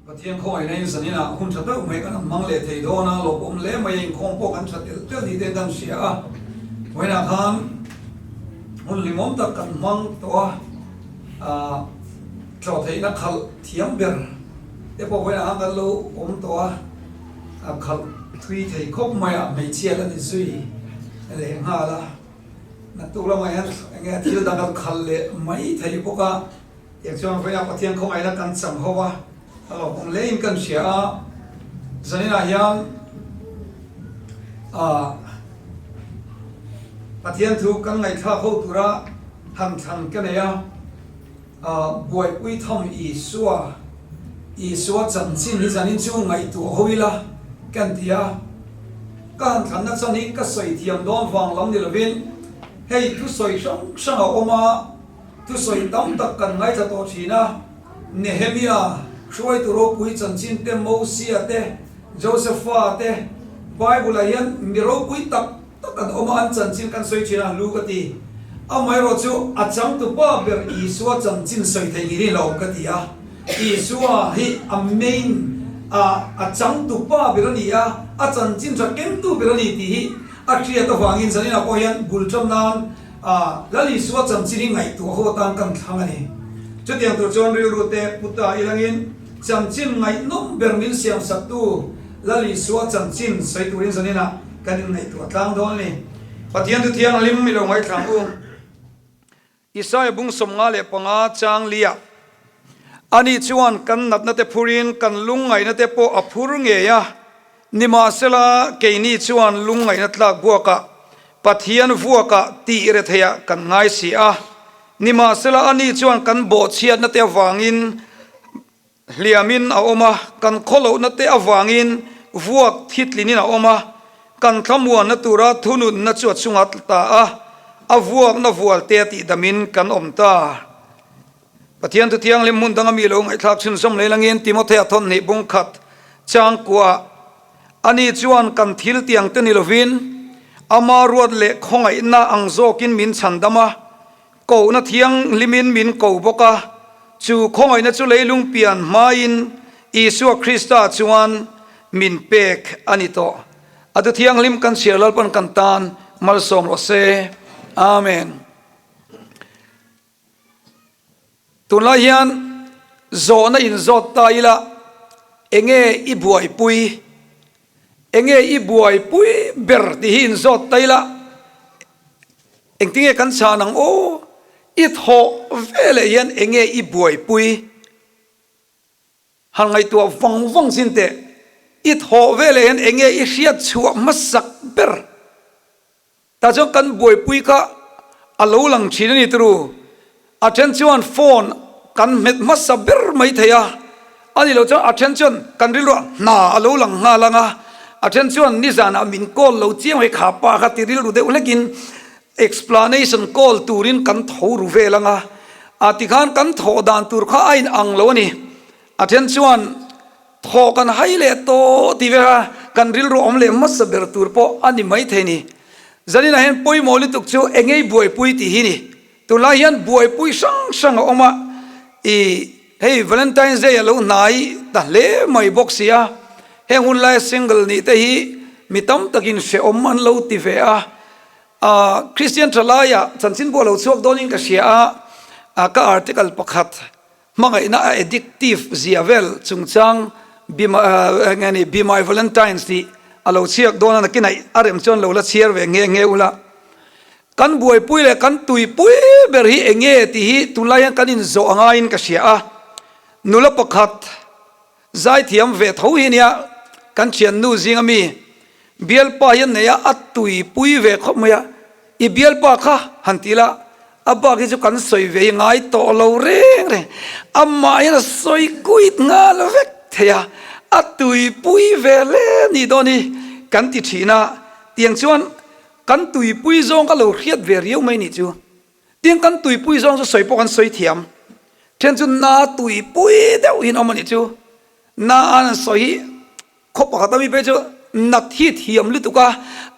Pathian khawngaihna in zaninah hun tha deuh mai kan han hmang leh thei dawn a, lawmawm hle mai a, inkhawm pawh kan tha telh telh ni ten kan hria a, vawiinah khan hun hlimawm tak kan hmang tawh a, ah tlawh theihna khalh thiam ber te pawh vawiinah khan kan lo awm tawh a, a khalh thui thei khawp mai a, hmeichhia la ni zui leh nghal a, naktuk lamah hian eng nge thil dang kan khalh leh mai thei bawk a. Tiang chuan vawiah Pathian khawngaihna kan chang ho a, a lawmawm hlein kan hria a, zaninah hian ah Pathian thu kan ngaihthlak ho tura han thlan ka nei a, ah buaipui tham Isua, Isua chanchin hi zanin chu ngaihtuah ho ila kan ti a, ka han thlanna chan hi ka sawi thiam dawn vang lam ni lovin hei thusawi hrang hrang a awm a, Thusawi tam tak kan ngaithla tawh thin a, Nehemia, hruaitu ropui chanchin te, Mosia te, Josepha te, Bible-ah hian mi ropui tak tak an awm a, an chanchin kan sawi thin a, lu ka ti. Amaherawh chu a changtupa ber Isua chanchin sawi theih ngei lo ka ti a, Isua hi a main a, a changtupa ber a ni a, a chanchin tha kengtu ber a ni tih hi a hriat avangin zaninah pawh hian bul tan nan A, Lal Isua chanchin hi ngaihtuah ho atan kan thlang a ni. Chutiang tur chuan rilru te pu ta ilangin chanchin ngaihnawm ber min siamsaktu Lal Isua chanchin sawi turin zaninah kan inngaihtuah tlang dawn a ni. Pathian thu thianghlim i lo ngaithlang u. Isaia bung 55 chang liah Ani chuan kan natna te phurin kan lungngaihna te pawh a phur ngei a, nimahsela keini chuan lungngaihna tlak buakah Pathian vuakah tih re theiah kan ngai si a, nimahsela ani chuan kan bawhchhiatna te avangin hliamin a awm a, kan khawlohna te avangin vuak thitlinin a awm a, kan thlamuanna tura thununna chu a chungah tla ta a, a vuakna vualte a tihdamin kan awm ta. Pathian thu thianghlim hmun danga mi lo ngaihthlak chhunzawm leh langin Timothea thawmhnih bung khat changkuah ani chuan kan thil tiang te ni lovin ama ruat leh khawngaihna ang zawkin min chhandam a, kohna thianghlimin min ko bawk a, chu khawngaihna chu leilung pian hmain Isua Krista chuan min pek a ni tawh. A thu thianghlim kan chhiar Lalpan kan tan malsawm rawh se. Amen. Tunlai hian zawhna inzawt ta ila enge i buaipui, enge i buaipui ber tih hi inzawt ta ila engtinge kan chhan ang aw, i thawh veleh hian enge i buaipui? Han ngaihtuah vang vang chin teh, i thawh veleh hian enge i hriat chhuah hmasak ber? Tah chuan kan buaipui kha a lo lang thin a ni turu. A then chuan phone kan hmet hmasa ber mai thei a, a ni lo chuan a then chuan kan rilruah hna a lo lang nghal ang a, a then chuan nizanah min call lo chiang mai kha pa kha ti rilru deuh hlekin explanation call turin kan tho ru vel ang a, a tikhan kan thawh dan tur kha a inang lo a ni. A then chuan. Thaw kan hai leh tawh ti vel a, kan rilru awm leh hmasa ber tur pawh a ni maithei ni. Zaninah hian pawimawh lutuk chu engei buaipui tih hi ni. Tunlai hian buaipui hrang hrang a awm a, i hei Valentine's Day a lo hnai ta hle mai bawk si a, heng hun laia single nih te hi mi tam takin hrehawm an lo ti ve a, ah Christian thalaia chanchin pawh a lo chhuak dawnin ka hria a, ka article pakhat Hmangaihna a addictive zia vel chungchang Be My nge ni Be My Valentines tih a lo chhiak dawn a, nakin a rem chuan lo la chhiar ve nghe nghe ula. Kan buaipui leh kan tuipui ber hi eng nge tih hi tunlai hian kan inzawh a ngaiin ka hria a. Nula pakhat zaithiam ve tho hi nia kan thiannu zinga mi Bialpa hian nei a, a tuipui ve khawp mai a, i bialpa kha han ti la, a bak hi chu kan sawi ve hi ngai tawh lo reng reng, amah hian a sawi kuit nghal vek thei a, a tuipui ve hle ni dawn hi kan ti thin a, tiang chuan kan tuipui zawng ka lo hriat ve riau mai nih chu, tiang kan tuipui zawng chu sawi pawh kan sawi thiam, then chu na tuipui deuh hin awm a nih chu, na an sawi hi. Khaw pakhat ami phei chu nat hi thiam lutuk a,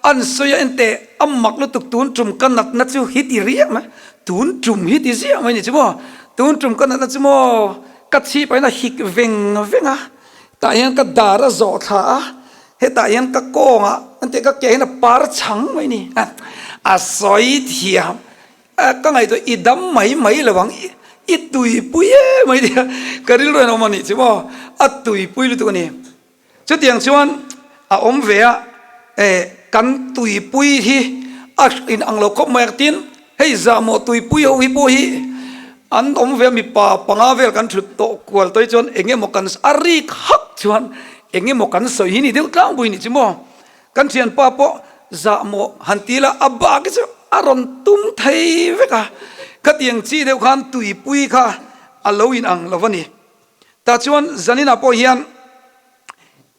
an sawi a enteh a mak lutuk tun tum ka natna chu hi ti riah mai, tun tum hi ti ziah mai ni chu maw, tun tum ka natna chu maw ka chhip ah hian a hik veng veng a. Tah hian ka dar a zawh thla a, hetah hian ka kawngah an tih ka ke hian a par chhang mai ni. A sawi thiam ka ngaihtuah i dam mai mai lo ang i tuipui em mai nia ka rilru hian a awm a nih chu maw a tuipui lutuk a ni. Chutiang chuan a awm ve a, kan tuipui hi a inang lo khawp mai a, tin hei zahmawh tuipui ho hi pawh hi an awm ve a, mipa panga vel kan thut tawh kual tawh hi chuan eng emaw kan a rik hak chuan eng emaw kan sawi hi ni deuh tlangpui nih chu maw. Kan thianpa pawh zahmawh han ti la a bak hi chu a rawn tum thei vek a, khatiang chi deuh khan tuipui kha a lo inang lo va ni. Tah chuan zaninah pawh hian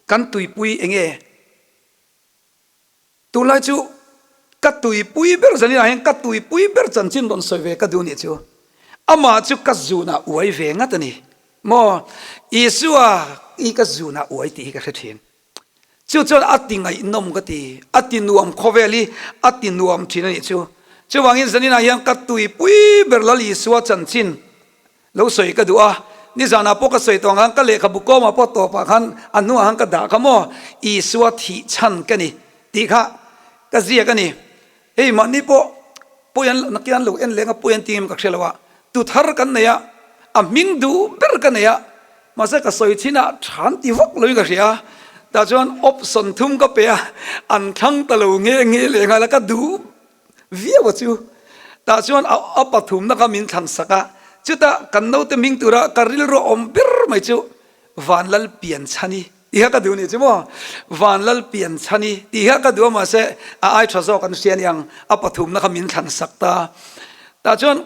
kan tuipui eng nge? Tunlai chu ka tuipui ber zaninah hian ka tuipui ber chanchin rawn sawi ve ka duh nih chu. Amah chu ka zunah uai ve ngat a ni maw? Isua hi ka zunah uai tih hi ka hre thin. Chu chuan a ti ngaihnawm ka ti, a ti nuam khawvel hi a ti nuam thin a nih chu. Chuvangin zaninah hian ka tuipui ber Lal Isua chanchin Lo sawi ka duh a, nizanah pawh ka sawi tawh ang khan ka lehkhabu kawmah pawh tawpah khan a hnuah khan ka dah kha maw, Isua thih chhan ka ni tih kha ka ziak a ni. Hei mahni pawh pawi an nakin an lo en leng a pawi an ti ngem ka hria lo a, tu thar kan nei a, a hming duh ber ka nei a, mahse ka sawi chin ah tha an ti vak loin ka hria a, tah chuan option thum ka pe a, an thlang ta lo nge nge leh nghal a ka duh Viau a chu. Tah chuan a pathumna kha min thlan sak a, chutah kan naute hming tura ka rilru awm ber mai chu Vanlal Pianchhani tih kha ka duh nih chu maw? Vanlal Pianchhani tih kha ka duh a mahse a ai tha zawk an hria aniang a pathumna kha min thlan sak ta. Tah chuan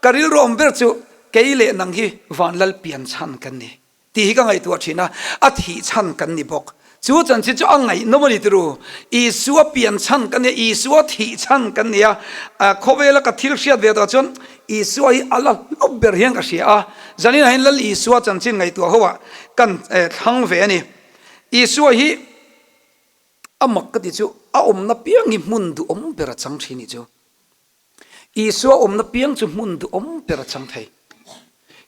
ka rilru awm ber chu kei leh nang hi Vanlal Pianchhan kan ni. Tih hi ka ngaihtuah thin a, a thih chhan kan ni bawk. Chu chanchin chu a ngaihnawm a ni turu. Isua pian chhan kan ni a, Isua thih chhan kan ni a. Khawvela ka thil hriat ve tawh chuan Isua hi a la hlup ber hian ka hria a. Zaninah hian Lal Isua chanchin ngaihtuah ho ah kan thlang ve a ni. Isua hi a mak ka ti chu a awmna piang hi hmun duhawm ber a chang thin nih chu. Isua awmna piang chu hmun duhawm ber a chang thei.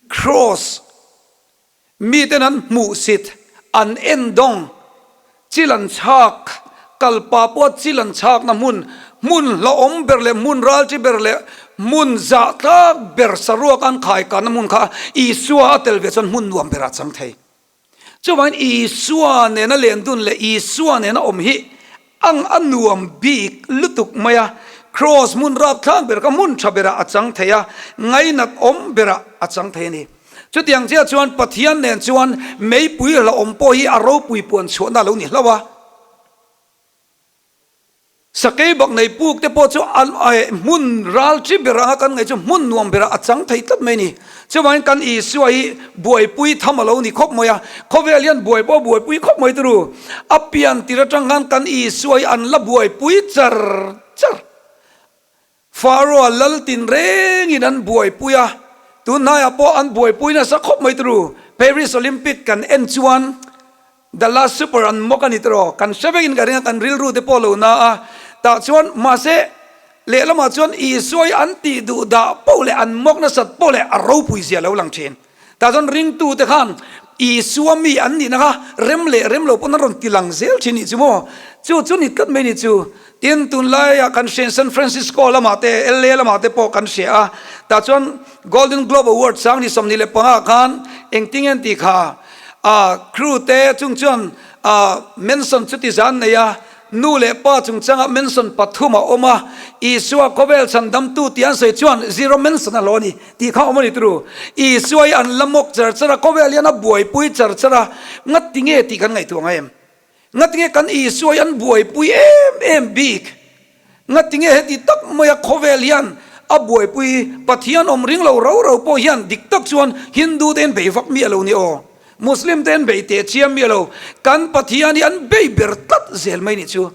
Kraws, miten an hmuhsit, an endawng, chil an chhak, kalpa pawha chil an chhakna hmun, hmun hlauhawm ber leh hmun ralṭi ber leh hmun zahtlak ber saruak an khaikanna hmun kha Isua a tel ve chuan hmun nuam berah a chang thei. Chuvangin Isua nena len dun leh Isua nena awm hi ang a nuam bik lutuk mai a, Kraws hmun rapthlak ber kha hmun tha berah a chang thei a, ngainat awm berah a chang thei a ni. Chutiang chiah chuan Pathian nen chuan meipui hlauhawm pawh hi a ropui puan chhuahna a lo ni hlauh a. Sakei bak nei puk te pawh chu hmun ral chi ber anga kan ngaih chu hmun nuam berah a chang thei tlat mai a ni. Chuvangin kan Isua hi buaipui tham a lo ni khawp mai a, khawvel hian buai pawh a buaipui khawp mai turu. A pian tir atang khan kan Isua hi an la buaipui char char. Pharaoh-a lal tin rengin an buaipui a, tun hnaiah pawh an buaipui nasa khawp mai turu. Paris Olympic kan en chuan The Last Supper an mawk a ni tawh, kan hre vekin ka ring a, kan rilru te pawh lo na a, tah chuan mahse lehlamah chuan Isua hi an tih duh dah poh leh an mawk nasat poh leh a ropui zia lo lang thin. Tah chuan ringtu te khan Isua mi an nihna kha rem leh rem lo pawn an rawn ti lang zel thin nih chu maw? Chu chu ni tlat mai ni chu. Tin, tunlaiah kan hriain San Francisco lamah te, LA lamah te pawh kan hria a, tah chuan Golden Globe Award sang ni 25 khan engtinge an tih kha? A crew te chung chuan Manson chu ti zan nei a, nu leh pa chungchangah Manson pathum a awm a, Isua khawvel chhandamtu tih an sawi chuan zero Manson a hlawh a ni tih kha a awm a ni turu. Isua hi an la mawk char char a, khawvel hian a buaipui char char a, ngati nge tih kan ngaihtuah ngai em? Ngati nge kan Isua hi an buaipui em em bik? Ngati nge heti tak maia khawvel hian a buaipui Pathian awm ring lo rau rau pawh hian dik tak chuan Hindu te an bei vak miah lo ni aw. Muslim te an bei teh chiam miah lo. Kan Pathian hi an bei ber tlat zel mai nih chu.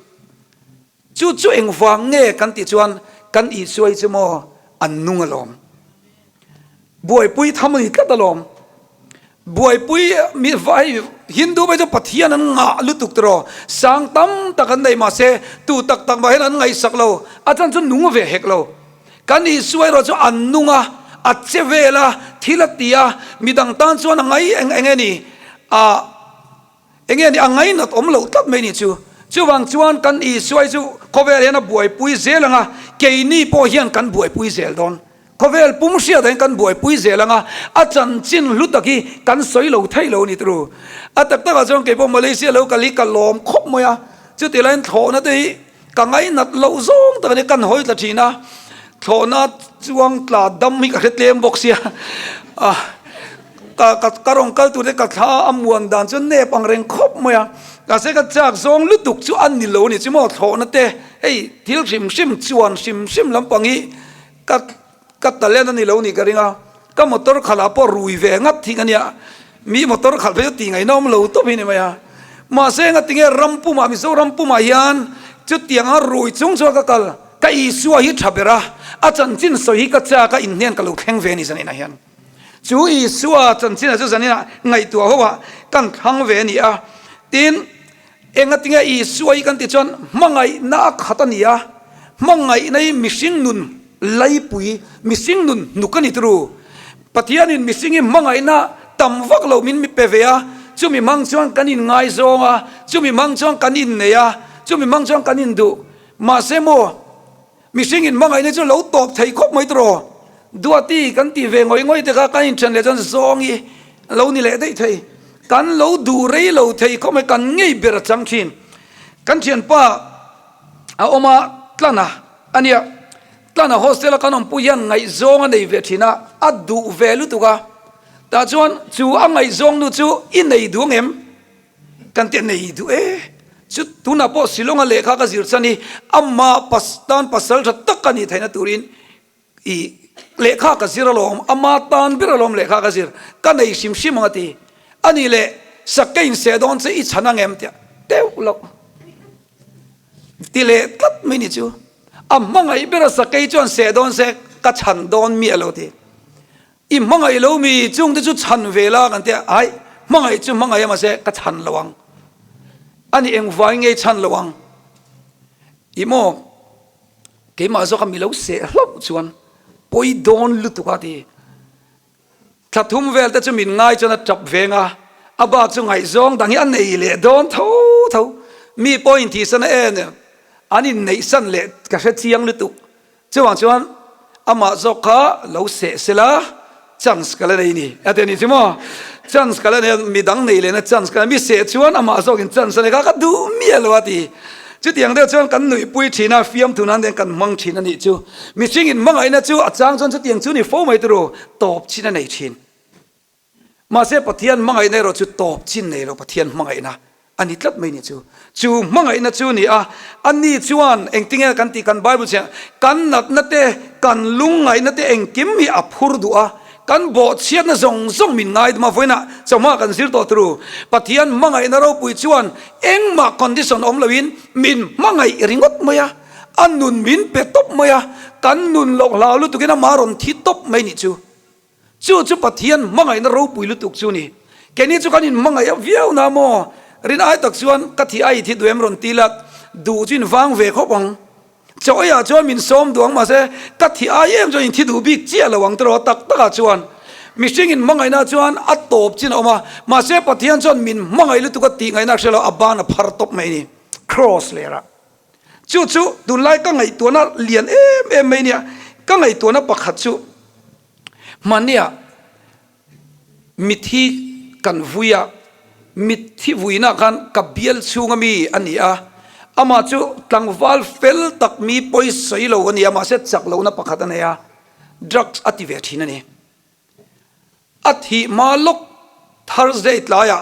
Chu chu engvang nge kan tih chuan kan Isua hi chu maw an nung alawm. Buaipui tham a ni tlat alawm. Buaipui mi vai Hindu mai chu Pathian an ngah lutuk tiraw. Sang tam tak an nei mahse tu tak tak mah hian an ngaihsak lo. A chan chu nung ve hek lo. Kan Isua erawh chu an nung a, a che vel a, thil a ti a, midang tan chuan a ngai eng eng e ni. Ah. Enge ni a ngainat awm loh tlat mai ni chu. Chuvang chuan kan Isua hi chu khawvel hian a buaipui zel ang a, keini pawh hian kan buaipui zel dawn. Khawvel pum hriatah hian kan buaipui zel ang a, a chanchin hlu tak hi kan sawi lo thei lo a ni turu. A tak takah chuan keipawh Malaysia lo kal hi ka lawm khawp mai a, chuti laiin thlawhna te hi ka ngainat loh zawng tak a ni, kan hawi tla thin a, thlawhna chuang tla dam hi ka hre tlem bawk sia, ka ka rawn kal tur te ka thla a muan dan chu nep ang reng khawp mai a, mahse ka chak zawng lutuk chu a ni lo a ni chu maw thlawhna te hei thil hrim hrim chuan hrim hrim lampang hi ka ka talent a ni lo ni ka ring a, ka motor khalh ah pawh rui ve ngat thing a nia, mi motor khalh phei chu tih ngaihna awm lo tawp hi ni mai a, mahse ngatinge ram pumah Mizoram pumah hian chutiang a rui chung chuan ka kal, ka Isua hi tha ber a, a chanchin sawi hi ka chak a inhnen ka lo thleng ve a ni zaninah hian. Chu Isua chanchinah chu zaninah ngaihtuah ho ah kan thlang ve a ni a, tin engatinge Isua hi kan tih chuan hmangaihna a khat a ni a, hmangaihna hi mihring nun laipui, mihring nun hnuk a ni turu. Pathianin mihring hi hmangaihna tam vak lo min pe ve a, chumi hmang chuan kan inngaizawng a, chumi hmang chuan kan innei a, chumi hmang chuan kan induh. Mahse maw? Mihring in hmangaihna chu lo tawp thei khawp mai tawh. Duati kan tih ve ngawih ngawih te kha kan inthen leh chuan zawng hi lo ni leh daih thei. Kan lo duh rei lo thei khawp mai, kan ngei ber a chang thin. Kan thianpa a awm a, Tlana a nia. Tlana hostel a kan awmpui hian ngaihzawng a nei ve thin a, a duh ve lutuk a. Tah chuan chu a ngaihzawng nu chu i nei duh ang em? Kan ti a nei duh e. Chu tunah pawh Shillong-a lehkha ka zir chan hi ama tan pasal tha tak ka nih theihna turin i lehkha ka zir alawm, ama tan ber alawm lehkha ka zir, ka nei hrim hrim ang a ti. A nih leh sak ka inseh dawn che i chhan ang em tia deuh loh ti leh tlat mai ni chu. A hmangaih bera sakei chuan seh dawn se ka chhan dawn miah lo ti. I hmangaih lo mi chungte chu chhan ve la kan tia, ai hmangaih chu hmangaih a mahse ka chhan lo ang. Ani engvai nge i chhan lo ang? I maw keimah zawk a mi lo seh hlauh chuan pawi dawn lutuk a ti. Thla thum vel te chu min ngai chuan a tap veng a, a bak chu ngaihzawng dang hi a nei leh dawn tho tho. Mi pawh inthihsan a en an inneihsan leh ka hre chiang lutuk. Chuvang chuan amah zawk kha lo seh sela chance ka la nei ni a ti a ni chu maw? Chance ka la nei a, midang nei lehna chance ka la mi seh chuan amah zawkin chance a nei kha ka duh miah lo a ti. Chutiang deuh chuan kan nuihpui thin a, fiamthu nan hian kan hmang thin a nih chu. Mihring inhmangaihna chu a chang chuan chutiang chu ni fo mai turu tawp chin a nei thin. Mahse Pathian hmangaihna erawh chu tawp chin nei lo Pathian hmangaihna a ni tlat mai ni chu. Chu hmangaihna chu ni a, a ni chuan engtinge kan tih kan Bible chhiah kan natna te, kan lungngaihna te engkim hi a phur duh a, kan bawhchhiatna zawng zawng min ngaidam a, vawiinah chawhma kan zir tawh turu Pathian hmangaihna ropui chuan engmah condition awm loin min hmangaih ringawt mai a, a nun min pe tawp mai a, kan nun loh hlau lutukin amah rawn thi tawp mai ni chu. Chu chu Pathian hmangaihna ropui lutuk chu ni. Keini chu kan inhmangaih a viau na maw? Rin ai tak chuan ka thi ai thi duh em rawn ti la, duh chu in vang ve khawp ang. Chaw eiah chuan min sawm duh ang mahse ka thi ai em chuan in thi duh bik chiah lo ang tiraw tak takah chuan. Mihring inhmangaihna chuan a tawp chin a awm a, mahse Pathian chuan min hmangaih lutuk a tih ngaihna a hre lo, a ban a phar tawp mai a ni. Cross lerah. Chu chu tunlai ka ngaihtuahna lian em em mai nia, ka ngaihtuahna pakhat chu hmania mithi kan vui a, mithi vuina khan ka bial chhunga mi a ni a, amah chu tlangval fel tak mi pawi sawi lo a ni a, mahse chak lohna pakhat a nei a, drugs a ti ve thin a ni. A thih hma lawk Thursday tlaiah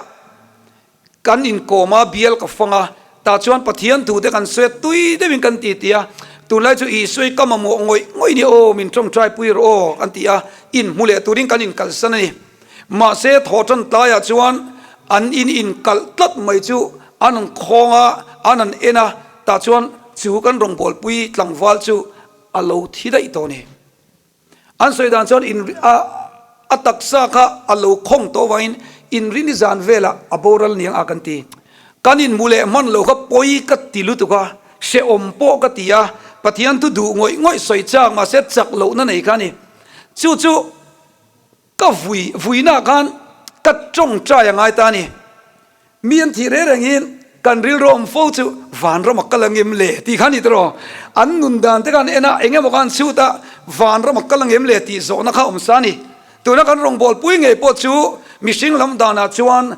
kan inkawm a, bial ka fang a, tah chuan Pathian thu te kan sawi a, tui deuhin kan ti ti a, tunlai chu Isua hi ka mamawh ngawih ngawih ni aw, min tawngtai pui rawh aw kan ti a, inhmu leh turin kan inkalsan a ni. Mahse thawhtan tlaiah chuan an in inkalh tlat mai chu an rawn khawng a, an han en a, tah chuan chu kan rawngbawlpui tlangval chu a lo thi daih tawh a ni. An sawi dan chuan in a a taksa kha a lo khawng tawh avangin inrini zan velah a boral niang a kan ti. Kan inhmu leh hman lo kha pawi ka ti lutuk a, hrehawm pawh ka ti a, Pathian thu duh ngawih ngawih sawi chak mahse chak lohna nei kha a ni. Chu chu ka vui vuinaah khan ka tawngtai a ngai ta a ni. Mi an thih reng rengin kan rilru awm fo chu vanram a kal angem le tih kha a ni tawh. An nun dan te khan en a, eng emaw khan chhut a, vanram a kal angem le tih zawhna kha awm sa a ni. Tuna kan rawngbawlpui ngei pawh chu mihring lam danah chuan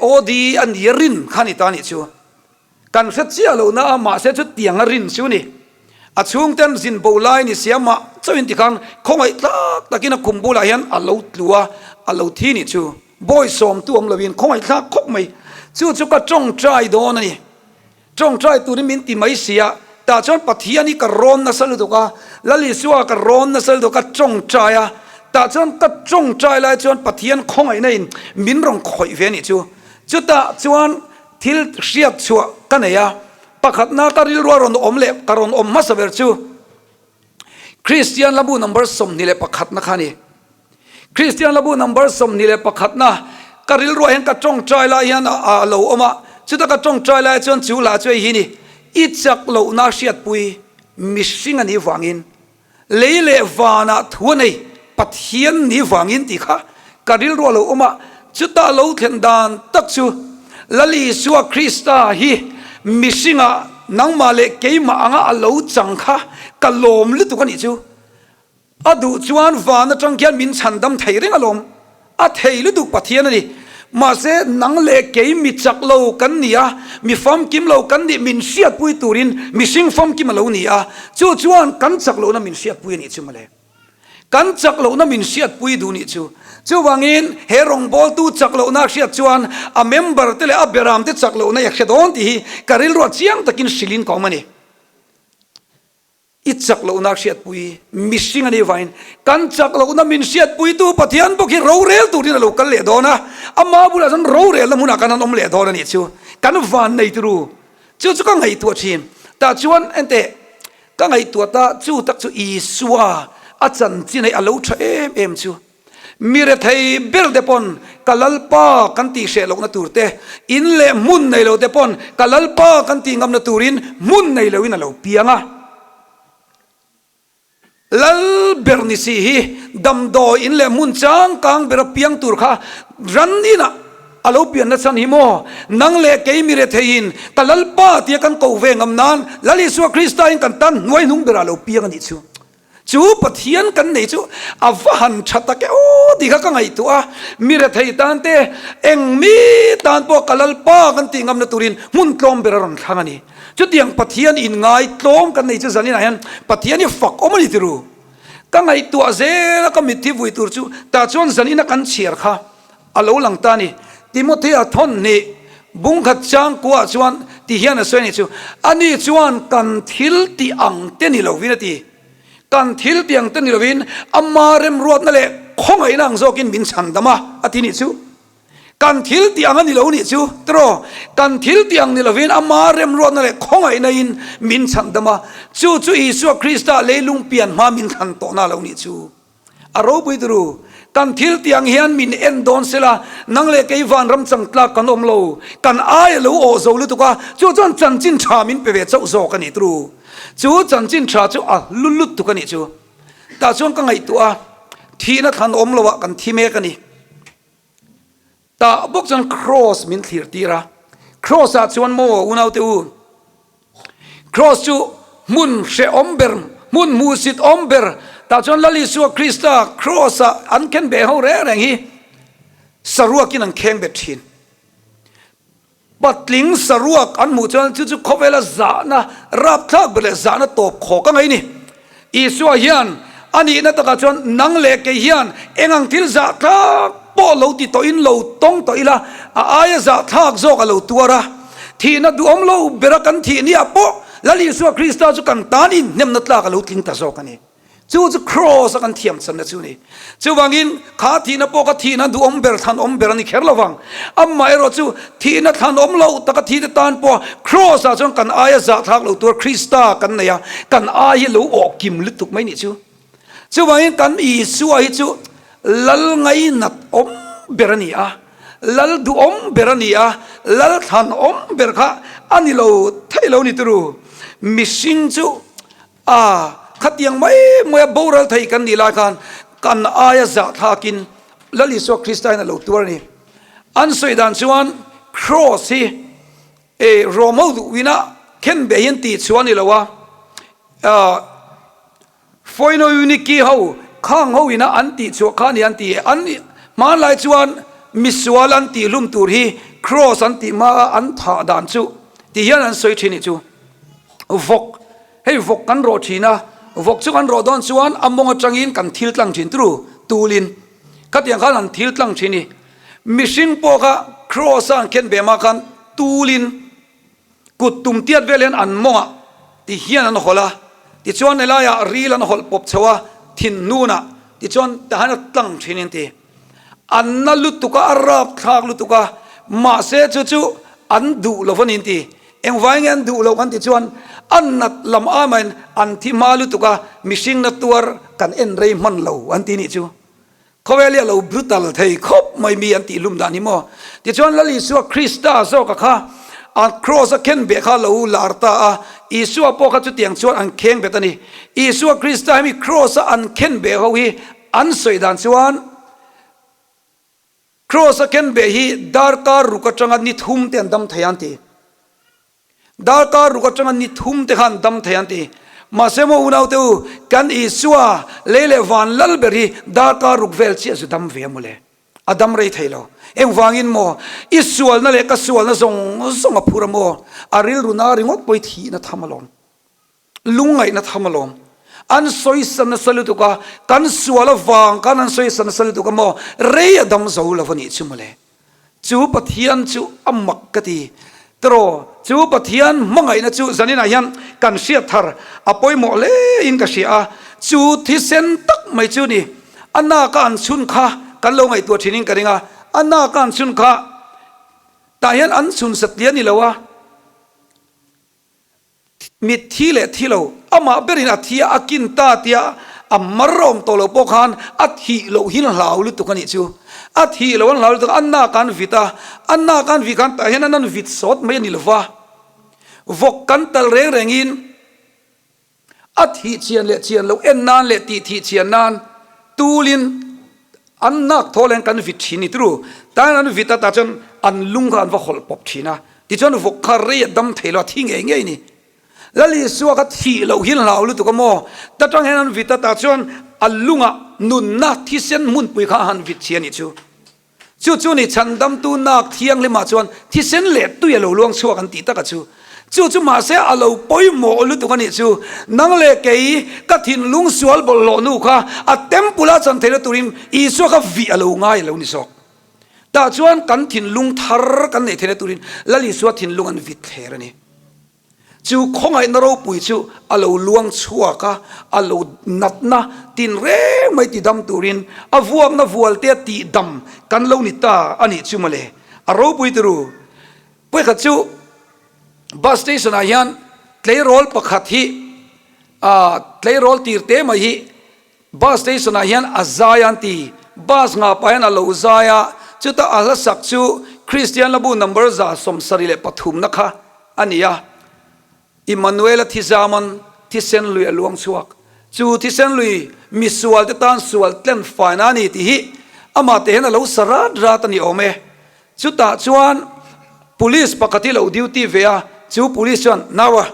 OD a nia rin kha a ni ta a nih chu. Kan hre chiah lo na a, mahse chutiang a rin chu ni. A chhungten zin bo lai ni sia mah chauhin tikhan khawngaih tlak takin a khum bulah hian a lo tlu a, a lo thi nih chu. Bawi sawmtu awm loin khawngaih thlak khawp mai. Chu chu ka tawngtai dawn a ni. Tawngtai turin min ti mai sia, tah chuan Pathian hi ka rawn nasa lutuk a, Lal Isua ka rawn nasa lutuk a, ka tawngtai a, tah chuan ka tawngtai lai chuan Pathian khawngaihna in min rawn khawih ve a nih chu. Chutah chuan Thil hriat chhuah ka nei a, pakhatna ka rilrua rawn awm leh ka rawn awm hmasa ber chu Kristian Labu number 21 na kha a ni. Kristian Labu number 21 na ka rilruah hian ka tawngtai lai hian a lo awm a, chuta ka tawngtai lai chuan chu hla chu hei hi a ni, I chak lohna hriatpui mihring a nih vangin Lei leh vanah thu a nei, Pathian ni vangin tih kha ka rilru a lo awm a, chuta lo thlen dan tak chu Lal Isua Krista hi mihringah nangmah leh keimah anga a lo chang kha ka lawm lutuk a nih chu. A duh chuan van atang khian min chhandam thei reng alawm. A thei lutuk Pathian a ni. Mahse, nang leh kei mi chak lo kan ni a, mi famkim lo kan nih min hriatpui turin mihring famkim a lo ni a, chu chuan kan chak lohna min hriatpui a nih chu mawle. Kan chak lohna min hriatpui duh nih chu. Chuvangin, he rawngbawltu chak lohna a hriat chuan a member te leh a beram te chak lohna i a hre dawn tih hi ka rilruah chiang takin hrilhin ka awm a ni. I chak lohna hriatpui mihring a nih vangin kan chak lohna min hriatpuitu Pathian bawk hi rorel turin a lo kal leh dawn a, ama bulah chuan rorelna hmunah kan han awm leh dawn a nih chu kan van nei turu. Chu chu ka ngaihtuah thin. Tah chuan enteh ka ngaihtuah ta chu tak chu Isua a chanchin hei a lo tha em em chu. Mi rethei ber te pawn ka Lalpa kan tih hreh lohna tur te, in leh hmun nei lo te pawn ka Lalpa kan tih ngamna turin hmun nei loin a lo piang a. Lal ber ni si hi damdawi in leh hmun changkang bera piang tur kha ran inah a lo pianna chhan hi maw? Nang leh kei mi retheiin ka Lalpa tia kan koh ve ngam nan Lal Isua Krista in kan tan hnuai hnung berah a lo piang a nih chu. Chu Pathian kan nei chu a va han tha tak e aw tih kha ka ngaihtuah a, mi rethei tan te eng mi tan pawh ka Lalpa kan tih ngamna turin hmun tlawm ber a rawn thlang a ni. Chutiang Pathian inngai tlawm kan nei chu zaninah hian Pathian hi fak awm a ni tiru. Ka ngaihtuah zel a ka mitthi vui tur chu tah chuan zanina kan chhiar kha a lo lang ta a ni. Timothea thawn hnih bungkhat changkuah chuan ti hian a sawi a nih chu, Ani chuan kan thil tih ang te ni lovin a ti. Kan thil tih ang te ni lovin ama remruatna leh khawngaihna ang zawkin min chhandam a, a ti nih chu. Kan thil tih ang a ni lo nih chu, tiraw? Kan thil tih ang ni lovin ama remruatna leh khawngaihna in min chhandam a, chu chu Isua Krista leilung pian hma min thlan tawhna a lo nih chu. A ropui turu, kan thil tih ang hian min en dawn sela, nang leh kei vanram changtlak kan awm lo, kan ai a lo awh zo lutuk a, chu chuan chanchin tha min pe ve chauh zawk a ni turu. Chu chanchin tha chu a hlu lutuk a nih chu. Tah chuan ka ngaihtuah a, thihna thlan awm loah kan thi mek a ni. Tah bawk chuan Kraws min thlir tir a, Kraws ah chuan maw unaute u, Kraws chu hmun hrehawm ber, hmun hmuhsit awm ber, tah chuan Lal Isua Krista Kraws ah an khen beh ho reng reng hi saruakin an kheng bet thin. Patling saruak an hmuh chuan chu chu khawvela zahna rapthlak ber leh zahna tawp khawk a ngaih ni. Isua hian a nihna takah chuan nang leh kei hian eng ang thil zahthlak pawh lo ti tawhin lo tawng tawh ila, a aia zahthlak zawk a lo tuar a. Thihna duhawm lo bera kan thih niah pawh Lal Isua Krista chu kan tan inhnemna tlak a lo tling ta zawk a ni. Chu chu Kraws a kan thiam channa chu a ni. Chuvangin, kha thihna pawh kha thihna duhawm ber, thlanawm ber a ni kher lo vang. Amaherawh chu, thihna thlanawm loh taka thite tan pawha Kraws-ah chuan kan aia zahthlak lo tur Krista kan nei a, kan ai hi lo awh kim lutuk mai nih chu. Chuvangin, kan Isua hi chu Lal ngainat awm ber a ni a, Lal duhawm ber a ni a, Lal thlanawm ber kha a ni lo thei lo ni turu. Mihring chu A, khatiang mai maia boral thei kan nih lai khan kan aia zahthlakin Lal Isua Krista in a lo tuar a ni. An sawi dan chuan. Kraws hi e Rom ho duhina khenbeh hi an tih chhuah a ni lo a, Foinouniki ho khang ho ina an tih chhuah kha a ni an ti. An hmanlai chuan misual an tih hlum tur hi Kraws an tih hma a an thah dan chu ti hian an sawi thin nih chu. Vawk, hei vawk kan rawh thin a, vawk chu kan rawh dawn chuan a mawng atangin kan thil tlang thin turu tulin khatiang khan an thil tlang thin i. Mihring pawh kha Kraws a an khen ve hma khan tulin Kut tum tiat vel hian an mawngah ti hian an hawlh a, tichuan helaiah ril an hawlh pawp chho a, thin hnunah tichuan tahan a tlang thin in ti. An na lutuk a, a rap thlak lutuk a, mahse chu chu an duh lo a ni in ti. Engvai nge an duh loh kan ti chuan a nat lam aimahin an thi hma lutuk a, mihring na tuar kan en rei hman lo an ti nih chu. Khawvel hi a lo brutal thei khawp mai mi an tih hlum dan hi maw? Tichuan Lal Isua Krista zawka kha a kraws a khen beh kha a lo lar ta a, Isua pawh kha chutiang chuan an kheng bet a ni. Isua Krista hemi kraws a an khen beh ho hi an sawi dan chuan kraws a khen beh hi darkar ruk atanga ni thum te an dam thei a an ti. Darkar ruk atanga ni thum te khan dam thei an ti. Mahse maw unaute u, kan Isua lei leh van lal ber hi darkar ruk vel chiah zu dam ve a mawle. A dam rei thei lo. Engvangin maw? I sualna leh ka sualna zawng zawng a phur a maw? A rilru na ringawt pawh i thihna tham alawm. Lungngaihna tham alawm. An sawisa nasa lutuk a, kan sual avang khan an sawisa nasa lutuk a maw? Rei a dam zo lo a nih chu mawle. Chu Pathian chu a mak ka ti. Tiraw, chu Pathian hmangaihna chu zaninah hian kan hriat thar a pawimawh hle in ka hria a. Chu thisen tak mai chu ni, a naka an chhun kha kan lo ngaihtuah thin in ka ring a, a naka an chhun kha tah hian an chhun satliah ni lo a. Mitthi leh thi lo, amah berin a thi a, a kin ta tia a mar awm tawh lo pawh khan a thih loh hi hlau lutuk a nih chu. A thih loh an hlau lutuk a, a nak an vit a, a nak an vih khan tah hian an an vit sawt mai a ni lova. Vawk kan talh reng rengin a thih chian leh chian loh en nan leh tih thih chian nan tulin an nak thaw leng kan vit thin ni turu. Tah hian an vit a, tah chuan an lung kha an va hawlh pawp thin a. Tichuan vawk kha rei a dam thei lo, a thi ngei ngei ni. Lal Isua kha thih loh hi hlau lutuk a maw? Ta tang hian an vit a, tah chuan a lungah nunna thisen hmunpui kha a han vit chi a nih chu. Chu chu ni chhandamtu nak thianghlimah chuan thisen leh tui a lo luang chhuak an tih taka chu. Chu chu mahse a lo pawimawh lutuk a nih chu. Nang leh kei ka thinlung sual bawlhhlawh nu kha a temple a chan theihna turin Isua kha vih a lo ngai a lo ni zawk. Tah chuan kan thinlung thar kan neih theihna turin Lal Isua thinlung an vit thler a ni. Chu khawngaihna ropui chu a lo luang chhuak a, a lo natna tinreng mai tidam turin a vuakna vualte a tihdam kan lo ni ta a nih chu mawle. A ropui turu. Pawikhat chu bus station ah hian tleirawl pakhat hi, tleirawl tir te mai hi Bus station ah hian a zai an ti. Bus ngah pah hian a lo zai a, chutah a hla sak chu Kristian Labu number 73 na kha a ni a. Immanuela thizaman thisen lui a luang chhuak. Chu thisen lui misual te tan sual tlen faina a ni tih hi amah te hian a lo sa rat rat a ni awm e. Chutah chuan police pakhat hi lo duty ve a, chu police chuan, Naua,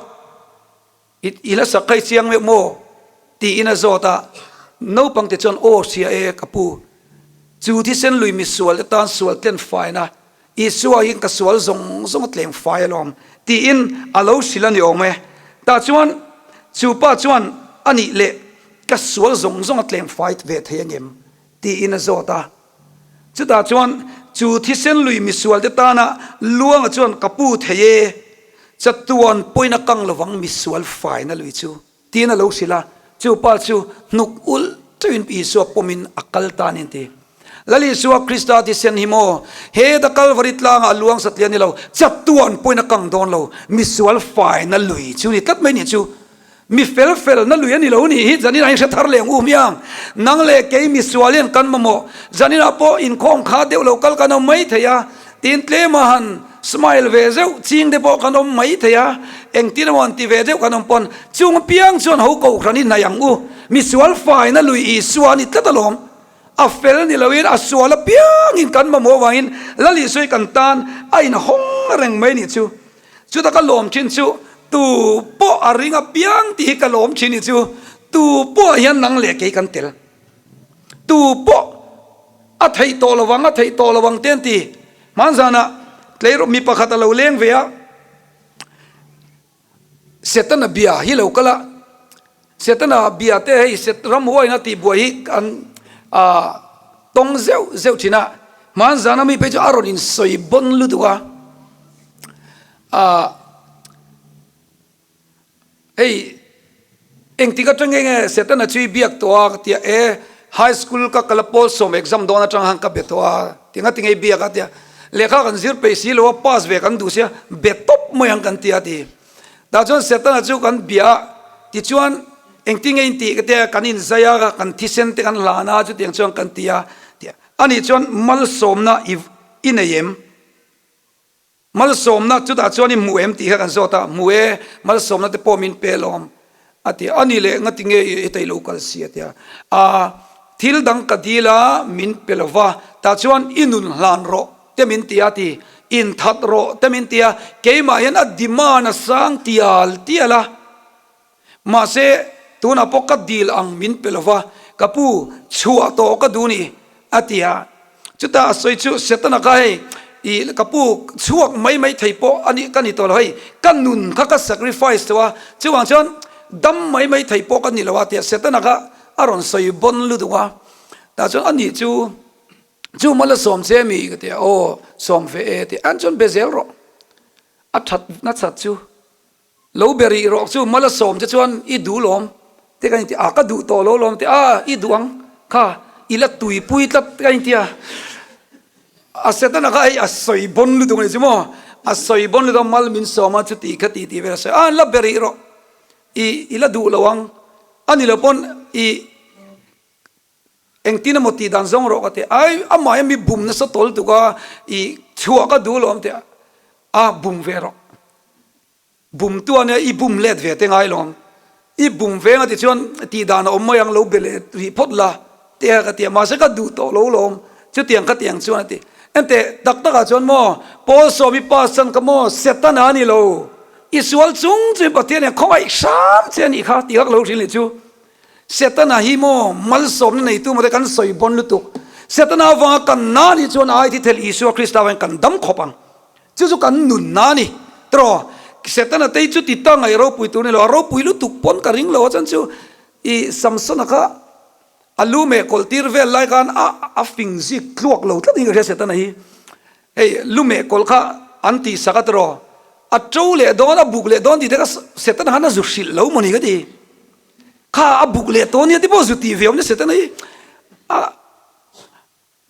I hla sak kha i chiang meuh maw? tiin a zawt a, naupang te chuan aw hria e ka pu, chu thisen lui misual te tan sual tlen faina Isua hi ka sual zawng zawng a tleng fai alawm tiin a lo hrilh a ni awm e. Tah chuan chu pa chuan a nih leh ka sual zawng zawng a tleng fai ve thei angem? tiin a zawt a. Chutah chuan chu thisen lui misual te tana Luanga chuan ka pu thei e, chatuan pawhin a kang lovang misual faina lui chu tiin a lo hrilh a, chu pa chu hnuk ulh teuhin Isua pawmin a kal ta a ni an ti. Lal Isua Krista thisen hi maw he ta Kalvari tlangah a luang satliah a ni lo, chatuan pawhin a kang dawn lo, misual faina lui chu ni tlat mai nih chu. Mi fel fel na lui a ni lo nih hi zanin ah in hre thar leh ang u hmiang. Nang leh kei mi sual hian kan mamawh. Zanin ah pawh inkhawm kha deuh lo kal kan awm mai thei a, tin tlem a han smile ve zeuh ching te pawh kan awm mai thei a, engtin emaw han ti ve deuh kan awm pawn chung piang chuan ho kohhran hi hnaih ang u. Mi sual fai na lui Isua a ni tlat alawm. A fel ni loin a sual apiangin kan mamawh avangin Lal Isua hi kan tan a inhawng reng mai nih chu. Chuta ka lawm thin chu tu pawh a ring apiang tih hi ka lawm thin nih chu. Tu pawh hian nang leh kei kan tel. Tu pawh a theih tawh lo ang, a theih tawh lo ang te an ti. Hmanzanah tleirawl mi pakhat a lo leng ve a. Setana bia hi lo kal a, Setana bia te hei ramhuaina tih buai hi an tawng zeuh zeuh thin a, hmanzana mi phei chu a rawn insawi bawn lutuk a, hei engtik atang nge Setana chu i biak tawh a ka ti a, e high school ka kal a pawlsawm exam dawn atang khan ka be tawh a. Tinga tinge i biak a tia, lehkha kan zir peih si lo a, pass ve kan duh sia, be tawp mai ang kan ti a ti. Tah chuan Setana chu kan bia a, tichuan engtinge in tih ka tia, kan inzai a, kan thisen te kan hlan a, chutiang chuan kan ti a tia. Anih chuan malsawmna i nei em? Malsawmna chutah chuan i hmu em tih kha kan zawt a, hmu e, malsawmna te pawh min pe lawm a ti a, ani leh ngati nge i heta i lo kal si a ti a, aa thil dang ka dil a min pe lo va, tah chuan i nun hlan rawh te min ti a ti, inthat rawh te min ti a, keimah hian a demand a sang tial tial a. Mahse, tunah pawh ka dil ang min pe lo va, ka pu, chhuah tawh ka duh ni, a ti a. Chutah a sawi chu, Setana kha hei, ih, ka pu, chhuak mai mai thei pawh a nih ka ni tawh lo, hei, ka nun kha ka sacrifice tawh a, chuvang chuan dam mai mai thei pawh ka ni lo a, ti a. Setana kha a rawn sawi bawn lutuk a, tah chuan ani chu, Chu mal a sawm che mi? ka ti a, Aw, sawm ve e, a ti a, An chuan be zel rawh, a that nachat chu. Lo be rih rawh chu mal a sawm che chuan i duh lawm te ka inti a, ka duh tawh lo lawm te a, i duh ang kha i la tuipui tlat ka inti a, a Setana kha hei a sawi bawn lutuk a ni chu maw, a sawi bawn lutuk a mal min sawm a chuti kha ti tih vel a sawi a, la be rih rawh i i la duh lo ang a ni lo pawn i Engtin emaw tih dan zawng rawh ka ti a, ai amah hian mi bum nasa tawl tuk a, i chhuah ka duh lawm ti a, a bum ve rawh. Bum tu ania i bum let ve te ngai lawm. I bum veng a ti chuan tih dan a awm mai ang lo be leh rih phawt la te a ka ti a, mahse ka duh tawh lo lawm chutiang ka ti ang chuan a ti. Enteh tak takah chuan maw Paul sawmi pa chan kha maw Setana a ni lo, i sual chung chuin Pathian hian khawngaih hram che a nih kha tih kha ka lo hrilh ni chu. Setana hi maw malsawmna neitu maw te kan sawi bawn lutuk. Setana avanga kan na nih chuan ai thithel Isua Krista avangin kan dam khawp ang. Chu chu kan nunna a ni. Tiraw? Setana te hi chuti ta ngaih ropui tur a ni lo. A ropui lutuk pawn ka ring lo a chuan chu i Samsona kha a lu meh kawlh tir vel lai khan a a fing zik tluak lo tlat in ka hria Setana hi. Hei lu meh kawlh kha an tihsak a tiraw? A to leh dawn a buk leh dawn tih te kha Setana khan a zu hrilh lo maw ni ka ti. Kha a buk leh tawh nia ti pawh zu tih ve awm nasa ta nei. A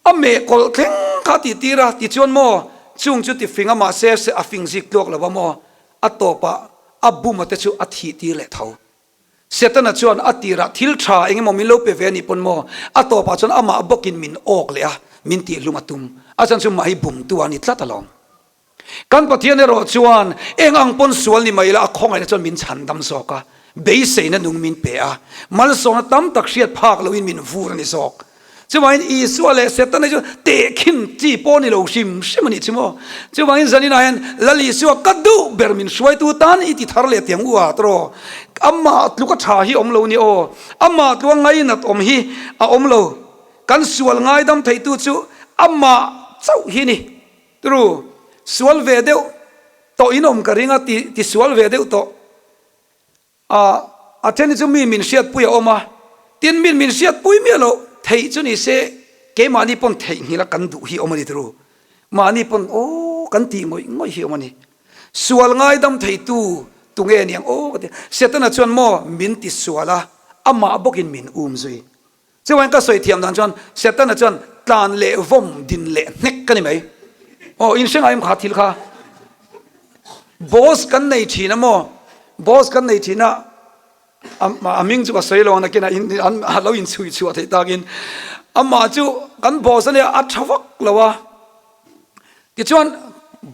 a meh kawlh thleng kha tih tir a, tichuan maw chung chu ti fing a mahse a fing zik tluak lo va maw a tawpah a buma te chu a thih tir leh tho. Setana chuan a tirah thil tha eng emaw min lo pe ve a nih pawn maw a tawpah chuan amah bawkin min awk leh a, min tihhlum a tum. A chan chu mah hi bumtu a ni tlat alawm. Kan Pathian erawh chuan eng ang pawn sual ni mai ila a khawngaihna chuan min chhan dam zawk a, beiseina nung min pe a, malsawmna tam tak hriat phak loin min vur a ni zawk. Chuvangin Isua leh Setana chu tehkhin chi pawh ni lo hrim hrim a nih chu maw? Chuvangin zaninah hian Lal Isua ka duh ber min hruaitu tan i ti thar leh tiang u a tawh. Amah tluka tha hi awm lo ni aw. Amah tluka ngainat awm hi a awm lo. Kan sual ngaidam theitu chu amah chauh hi ni. Tru, sual ve deuh tawh in awm ka ring a, ti ti sual ve deuh tawh. A a then hi chu mi min hriatpui a awm a, tin min min hriatpui miah loh theih chu ni se keimahni pawn theihnghilh a kan duh hi awm a ni tru. Mahni pawn aw kan tih ngawih ngawih hi awm a ni. Sual ngaidam theitu tunge niang aw ka ti. Setana chuan maw min ti sual a, amah bawkin min um zui. Chuan ka sawi thiam dan chuan Setana chuan tlan leh vawm din leh hnek ka ni mai. Aw in hre ngai em kha thil kha. Boss kan nei thin a maw? Boss kan nei thin a a hming chu ka sawi lo nakin a lo inchhui chhuah theih takin amah chu kan boss a nia a tha vak lo a. Tichuan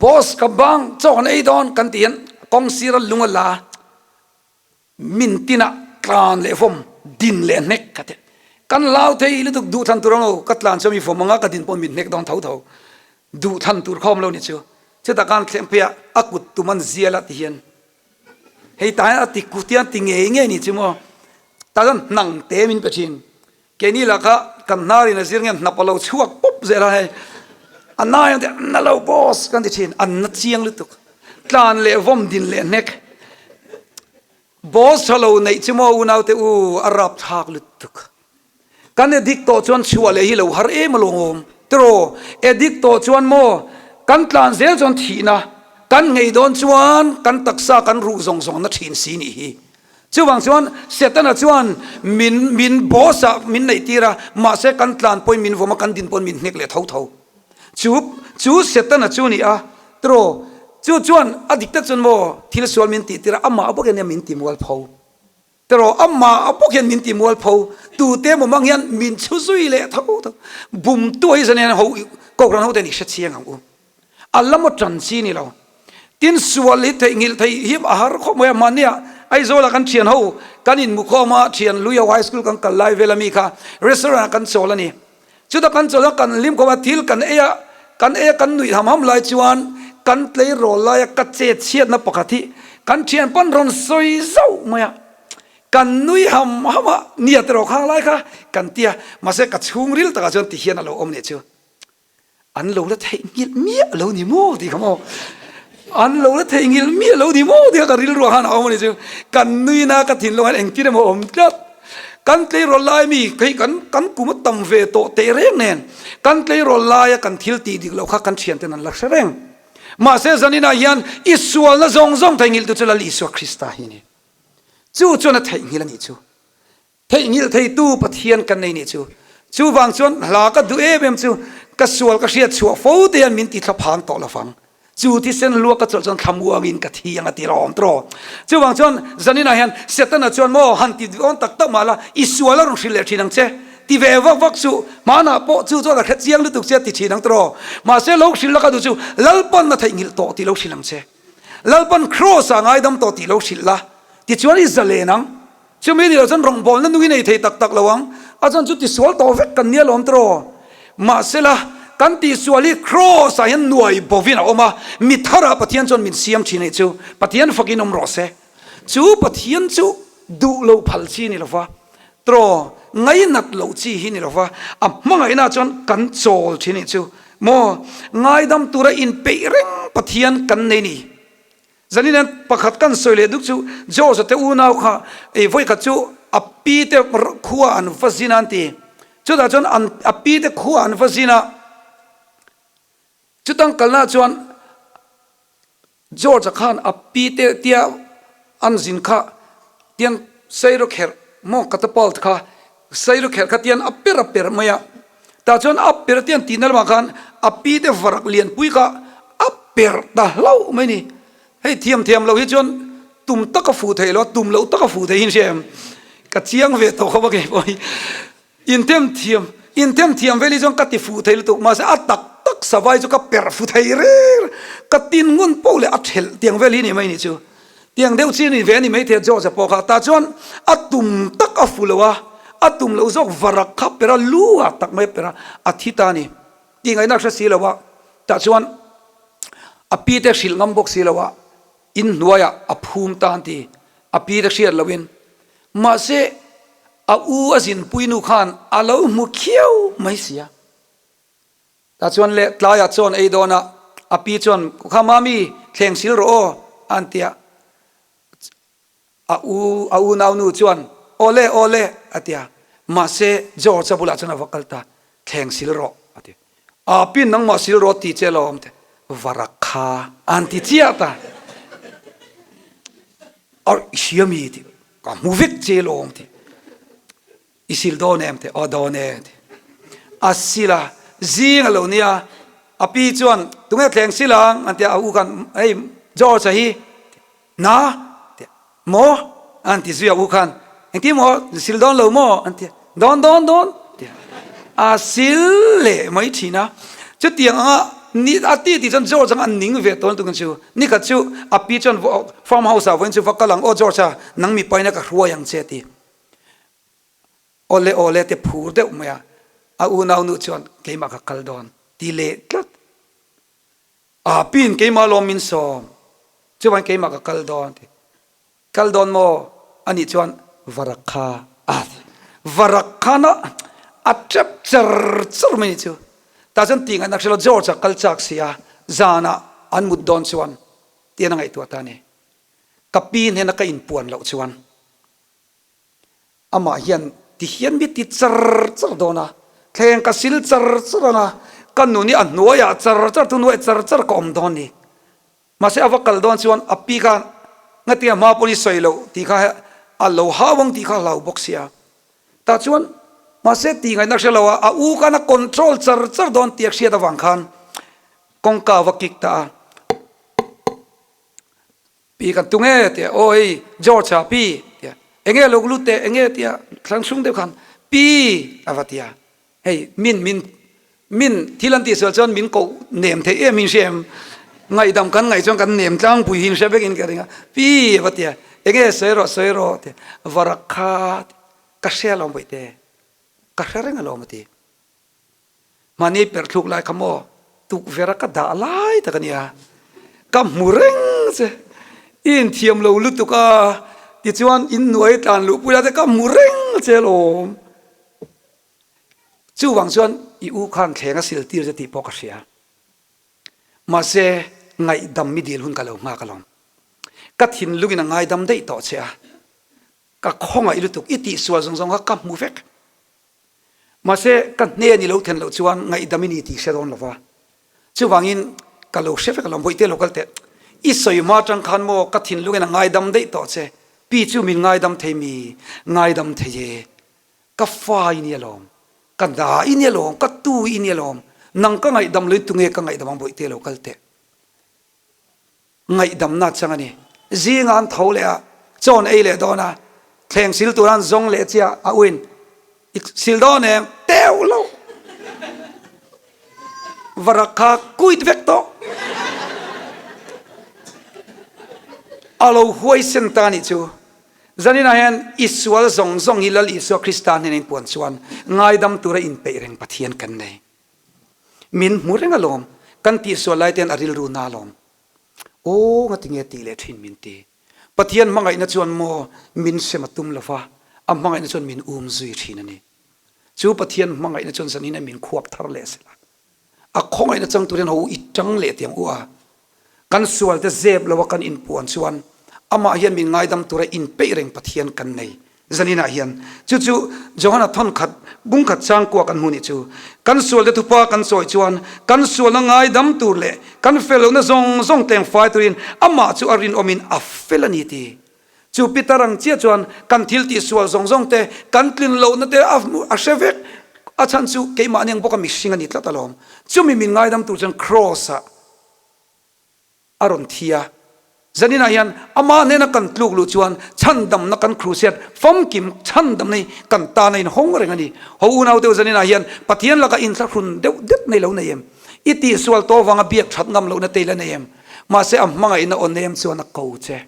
boss ka bang chaw kan ei dawn kan ti hian kawng sira lung a la Min tinah tlan leh vawm din leh hnek ka ti. Kan hlau thei lutuk duh thlan tur awm lo, ka tlan chu mi fawm anga ka din pawh min hnek dawn tho tho. Duh thlan tur kha awm lo ni chu. Chutah khan thleng phei a, a kut tum an zial a ti hian hei tah hian a ti kut hian ti ngei ngei ni chu maw. Tah chuan hnang te min pe thin. Keini lah kha kan hnar in a zir nge hnap a lo chhuak pawp zel a hei. A nai ang te na lo boss kan ti thin, an na chiang lutuk. Tlan leh vawm din leh hnek. Boss tha lo neih chu maw unaute u a rap thlak lutuk. Kan addict tawh chuan chhuah leh hi lo har em alawm tiraw? Addict tawh chuan maw kan tlan zel chuan thihna kan nghei dawn chuan kan taksa kan ruh zawng zawng na thin si nih hi. Chuvang chuan Setana chuan min min boss ah min neih tir a mahse kan tlan pawhin min vawm a kan din pawn min hnek leh tho tho. Chu chu Setana chu ni a tiraw? Chu chuan a dik tak chuan maw thil sual min tih tir a amah bawk hian nia min ti mualpho. Tiraw amah bawk hian min ti mualpho tute maw mang hian min chhu zui leh tho tho. Bum tuai zan hian ho Kohhran ho ten i hre chiang ang u. A lam a tan chi ni lo. Tin sual hi theihnghilh theih hi a har khawp mai a mahnia Aizawlah kan thian ho kan inmukhawm a thian Luiho High School kan kal lai vel ami kha restaurant ah kan chawl a ni. Chuta kan chawlh a kan hlim khawp a, thil kan ei a, kan ei a kan nuih ham ham lai chuan kan tleirawl laia ka chet chhiatna pakhat hi kan thian pawn rawn sawi zauh mai a, kan nui ham ham a, nia tiraw khang lai kha kan ti a, mahse ka chhungril takah chuan ti hian a lo awm leh chu. An lo la theihnghilh miah lo ni maw tih kha maw? An lo la theihnghilh miah lo ni maw tih kha ka rilruah khan a awm a ni chu. Kan nuina ka thinlung hian engtin emaw a awm tlat. Kan tleirawl lai mi hei kan kan kum a tam ve tawh teh reng nen kan tleirawl laia kan thil tih dik loh kha kan thianten an la hre reng. Mahse zaninah hian i sualna zawng zawng theihnghilh tu chu Lal Isua Krista hi a ni. Chu chuan a theihnghilh a nih chu. Theihnghilh theitu Pathian kan nei nih chu. Chuvang chuan hla ka duh em em chu ka sual ka hriat chhuah fo te hian min ti thlaphang tawh lovang. Chu thisen lua ka chawlh chuan thlamuangin ka thi ang a ti rawm tawh. Chuvang chuan zaninah hian Setana chuan maw han ti dawn tak tak mah la i sual a rawn hrilh leh thin ang che. Ti ve vak vak suh. Hmanah pawh chu chuan a hre chiang lutuk che a ti thin ang tawh. Mahse lo hrilh la ka duh chu Lalpan a theihnghilh tawh tih lo hrilh ang che. Lalpan Kraws ah ngaidam tawh tih lo hrilh la. Tichuan i zalen ang. Chumi ni lo chuan rawngbawlna nui nei thei tak tak lo ang, a chuan chu tisual tawh vek kan nia lawm tiraw? Mahsela, kan tihsual hi Kraws ah hian nuai bovin a awm a, mi tharah Pathian chuan min siam thin anih chu Pathian fakin awm rawh se. Chu Pathian chu duh lo phal chi ni lova, tiraw? Ngainat loh chi hi ni lova, a hmangaihna ah chuan kan chawl thin anih chu maw? Ngaidam tura inpeih reng Pathian kan nei ni. Zanin hian pakhat kan sawi leh duk chu George-a te unau kha ei vawikhat chu a pi te khua an va zin a an ti. Chutah chuan an a pi te khua an va zin a, chutang kalnaah chuan George-a khan a pi te tia an zin kha tian sairawkherh maw catapult kha sairawkherh kha tian a per a per mai a, tah chuan a per tian tihna lamah khan a pi te varak lianpui kha a per ta hlauh mai ni. Hei thiam thiam loh hi chuan tum taka fuh theih loh a tum loh taka fuh theih hi hria em? Ka chiang ve tawh khawp a kei pawh hi. Intem thiam intem thiam vel hi chuan ka ti fuh thei lutuk mahse a tak tak savai chu ka per fu thei reng ka tin ngun poh leh a thelh tiang vel hi ni mai ni chu. Tiang deuh chi ni ve a ni maithei a George-a pawh kha tah chuan a tum tak a fu lo a, a tum loh zawk varak kha per a lu ah tak mai a per a, a thi ta a ni. Tih ngaihna hre si lo a, tah chuan a pi te hrilh ngam bawk si lo a, in hnuaiah a phum ta an ti, a pi te hriat loin. Mahse a u a zinpui nu khan a lo hmu khiau mai si a. Tah chuan le tlaiah chuan ei dawn a, a pi chuan kha mami thleng sil rawh aw a an ti a, a u a unau nu chuan aw le aw le a ti a, mahse George a bulah chuan a va kal ta, thleng sil rawh a ti, a pi nangmah sil rawh ti che lo awm te, varak kha a an ti chiah ta, a i hria mi ti, ka hmu vek che lo awm ti. I sil dawn em teh? Aw dawn e ti. A sil a, zing a lo nia, a pi chuan tunge thleng sil ang an ti a, a u khan hei George a hi na ti a, maw an ti zui a u khan engtin maw sil dawn lo maw an ti a, dawn dawn dawn ti a, a sil leh mai thin a, chutiang anga ni a ti tih chuan George ang an ning ve tawn tuk ang chu, nikhat chu a pi chuan farm house ah vawiin chu va kal ang aw George a nang mipaina ka hruai ang che a ti. Awle awle te phur deuh mai a, a unau nu chuan keimah ka kal dawn ti leh tlat. A pin keimah lawm min sawm, chuan keimah ka kal dawn ti. Kal dawn maw? Anih chuan varak kha a ti. Varak khan a a tep char char mai nih chu. Tah chuan tih ngaihna hre lo George a kal chak si a, zanah an mut dawn chuan tian a ngaihtuah ta a ni. Ka pi hnena ka inpuan loh chuan Amah hian ti hian mi ti char char dawn a, thleng ka sil char char ang a, ka nun hi a hnuaiah char char, thuhnuaiah char char ka awm dawn ni. Mahse a va kal dawn chuan a pi kha ngatinge hma pawn i sawi loh tih kha a lo hau ang tih kha a hlau bawk sia. Tah chuan mahse tih ngaihna hre lo a, a u khan a control char char dawn tih a hriat avang khan kawngka a va kick ta a. Pi kan tung e tia, aw hei George a pi tia, enge lo lut teh enge tia thlang hrung deuh khan pi a va tia, hei min min min thil an tih sual chuan min koh nem theih em in hria em, ngaihdam kan ngaih chuan kan nem tlangpui hi in hria vek in ka ring a, pi a va tia, enge sawi rawh sawi rawh tia, varak kha ka hria alawm bawihte, ka hre reng alawm a ti. Mahni perh thluk lai kha maw tukverh a ka dah lai tak a nia, ka hmu reng che, i inthiam lo lutuk a, tichuan inhnuai tlan luh pui lai te ka hmu reng che alawm. Chuvang chuan i u khan thleng a sil tir che tih pawh ka hria. Mahse ngaihdam mi dil hun ka lo nghak alawm. Ka thinlungin a ngaidam daih tawh che a, ka khawngaih lutuk, i tihsual zawng zawng kha ka hmu vek. Mahse, ka hnen i lo then loh chuan ngaihdam i ni tih hre dawn lo va. Chuvangin, ka lo hre vek alawm, Bawihte lo kal teh. I sawi hma atang khan maw ka thinlungin a ngaidam daih tawh che. Pi chu min ngaidam thei mi? Ngaidam thei e. Ka fa i ni alawm. Ka na i ni alawm. Ka tu i ni alawm. Nang ka ngaihdam loin tunge ka ngaihdam ang Bawihte lo kal teh. Ngaihdamna chang a ni. Zingah an tho leh a, chawn ei leh dawn a, thleng sil tura an zawng leh chiah a uin i sil dawn em? Teuh lo! Varak kha kuit vek tawh. A lo huaisen ta nih chu. Zaninah hian i sual zawng zawng hi Lal Isua Krista hnena inpuan chuan ngaidam tura inpeih reng Pathian kan nei. Min hmu reng alawm, kan tihsual lai te hian a rilru na alawm. Aw nga tinge tih leh thin min ti. Pathian hmangaihna chuan maw min hrem a tum lova, a hmangaihna chuan min um zui thin a ni. Chu Pathian hmangaihna chuan zanin a min khuap thar leh sela. A khawngaihna chang tur hian ho i tang leh tiang u a. Kan sualte zep lo a kan inpuan chuan amah hian min ngaidam tura inpeih reng Pathian kan nei zaninah hian. Chu chu Johana thawnkhat bungkhat changkua kan hmu nih chu. Kan sualte thupa kan sawi chuan kan sualna ngaidam tur leh kan fel lohna zawng zawng tleng fai turin amah chu a rinawmin a fel a ni ti. Chu Peter ang chiah chuan kan thil tih sual zawng zawng te, kan tlin lohna te a hre vek. A chhan chu keimahni ang bawka mihring a ni tlat alawm. Chumi min ngaidam tur chuan Kraws-ah a rawn thi a. Zaninah hian amah hnena kan tluk luh chuan chhandamna kan crusade famkim chhandamna hi kan tan a inhawng reng a ni. Ho unau deuh zaninah hian Pathian lakah inthlahrun deuh det nei lo nei em? I tihsual tawh avanga biak that ngam lohna te i la nei em? Mahse a hmangaihna aw nem chuan a ko che.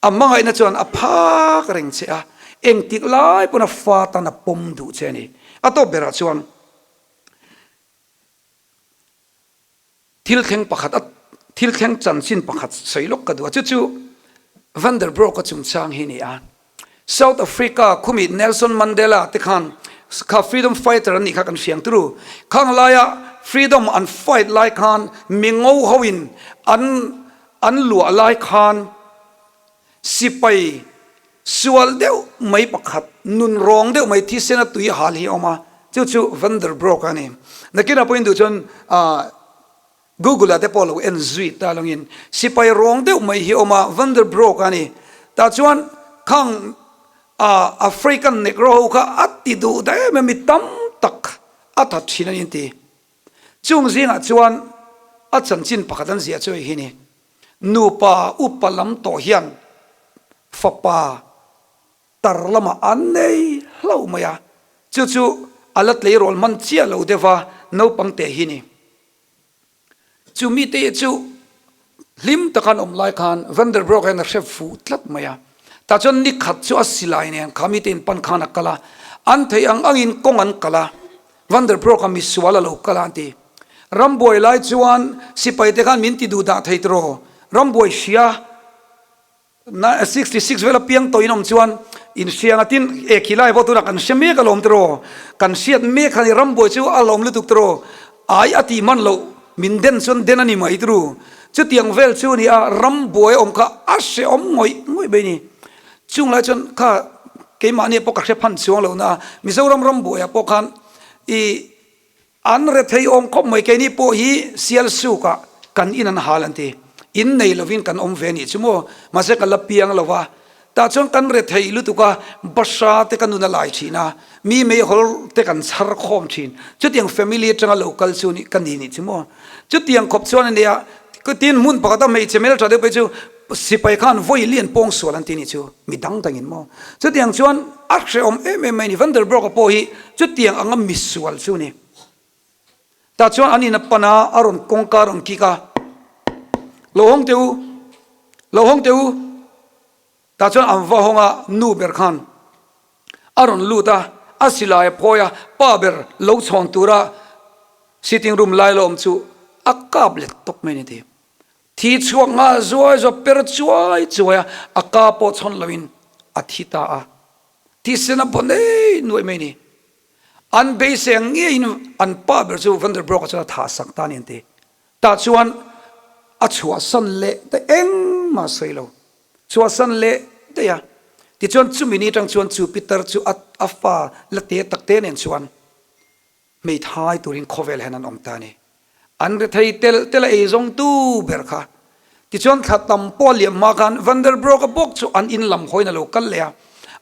A hmangaihna chuan a phak reng che a, engtik lai pawn a fa tan a pawm duh che a ni. A tawp berah chuan thil thleng pakhat a thil thleng chanchin pakhat sawi lawk ka duh a, chu chu Van der Broek-a chungchang hi a ni a. South Africa khumi Nelson Mandela te khan kha freedom fighter an nih kha kan hriang turu. Khang laia freedom an fight lai khan mi ngo ho in an an luah lai khan sipai sual deuh mai pakhat nun rawng deuh mai thisen a tui hal hi a awm a, chu chu Van der Broek a ni. Nakinah pawhin duh chuan ah Google ah te pawh lo en zui ta langin sipai rawng deuh mai hi a awm a, Van der Broek a ni. Tah chuan khang ah African Negro ho kha a ti duh ta em em mi tam tak a that thin a ni an ti. Chung zingah chuan a chanchin pakhat an ziah chu hei hi ni, Nupa upa lam tawh hian fapa tar lamah an nei hlauh mai a, chu chu a la tleirawl hman chiah lo deuh va naupang teh hi ni. Chu mite chu hlim taka an awm lai khan Van der Broek hian a hre fuh tlat mai a. Tah chuan ni khat chu a silai nen kha mite in pan khan a kal a. An theih ang angin kawng an kal a, Van der Broek-a misual a lo kal a an ti. Rambuai lai chuan sipai te khan min ti duh dah thei tiraw? Rambuai hria 66 vel a piang tawh in awm chuan in hria ang a tin e khi lai pawh tunah kan hria mek alawm tiraw? Kan hriat mek khan i rambuai chu a lawm lutuk tiraw? Ai a tih man loh min den chuan den a ni mai tiraw? Chutiang vel chu a ni a, rambuai a awm kha a hrehawm ngawih ngawih mai a ni. Chung lai chuan kha keimahni pawh ka hre phan chuang lo na a, Mizoram rambuaiah pawh khan i an rethei awm khawp mai, keini pawh hi Sialsukah kan in an hal an ti, in nei lovin kan awm ve nih chu maw, mahse ka la piang lo va, tah chuan kan rethei lutuk a, bahra te ka nun a lai thin a, mi meihawl te kan chhar khawm thin, chutiang family atanga lo kal chu ka ni nih chu maw, chutiang khawp chuan a nia, tin hmun pakhat a hmeichhe hmeltha deuh phei chu Sipai khan vawi lian pawng sual an ti nih chu mi dang dangin maw? Chutiang chuan a hrehawm em em mai ni. Van der Broek-a pawh hi chutiang anga misual chu ni. Tah chuan an in a pan a, a rawn kawngka a rawn kik a, Lo hawng teh u, lo hawng teh u. Tah chuan an va hawng a, nu ber khan a rawn lut a, a silai a phawi a, pa ber lo chhawn tura sitting room lai la awm chu a kap let tawp mai a ni ti. Thi chhuak nghal zuai zuai per chuai chuai a, a ka pawh chhawn loin a thi ta a. Thisen a baw nei nuaih mai ni. An beisei ang ngeiin an pa ber chu Van der Broek-a chuan a thah sak ta a ni an ti. Tah chuan a chhuahsan leh daih engmah a sawi lo. Chhuahsan leh daih a. Tichuan chumi ni atang chuan chu pitar chu a fa la te tak te nen chuan Hmeithai turin khawvel hian an awm ta a ni. An rethei telh telh a eizawngtu ber kha. Tichuan thla tam pawh a liam hma khan Van der Broek-a bawk chu an in lam hawiin a lo kal leh a.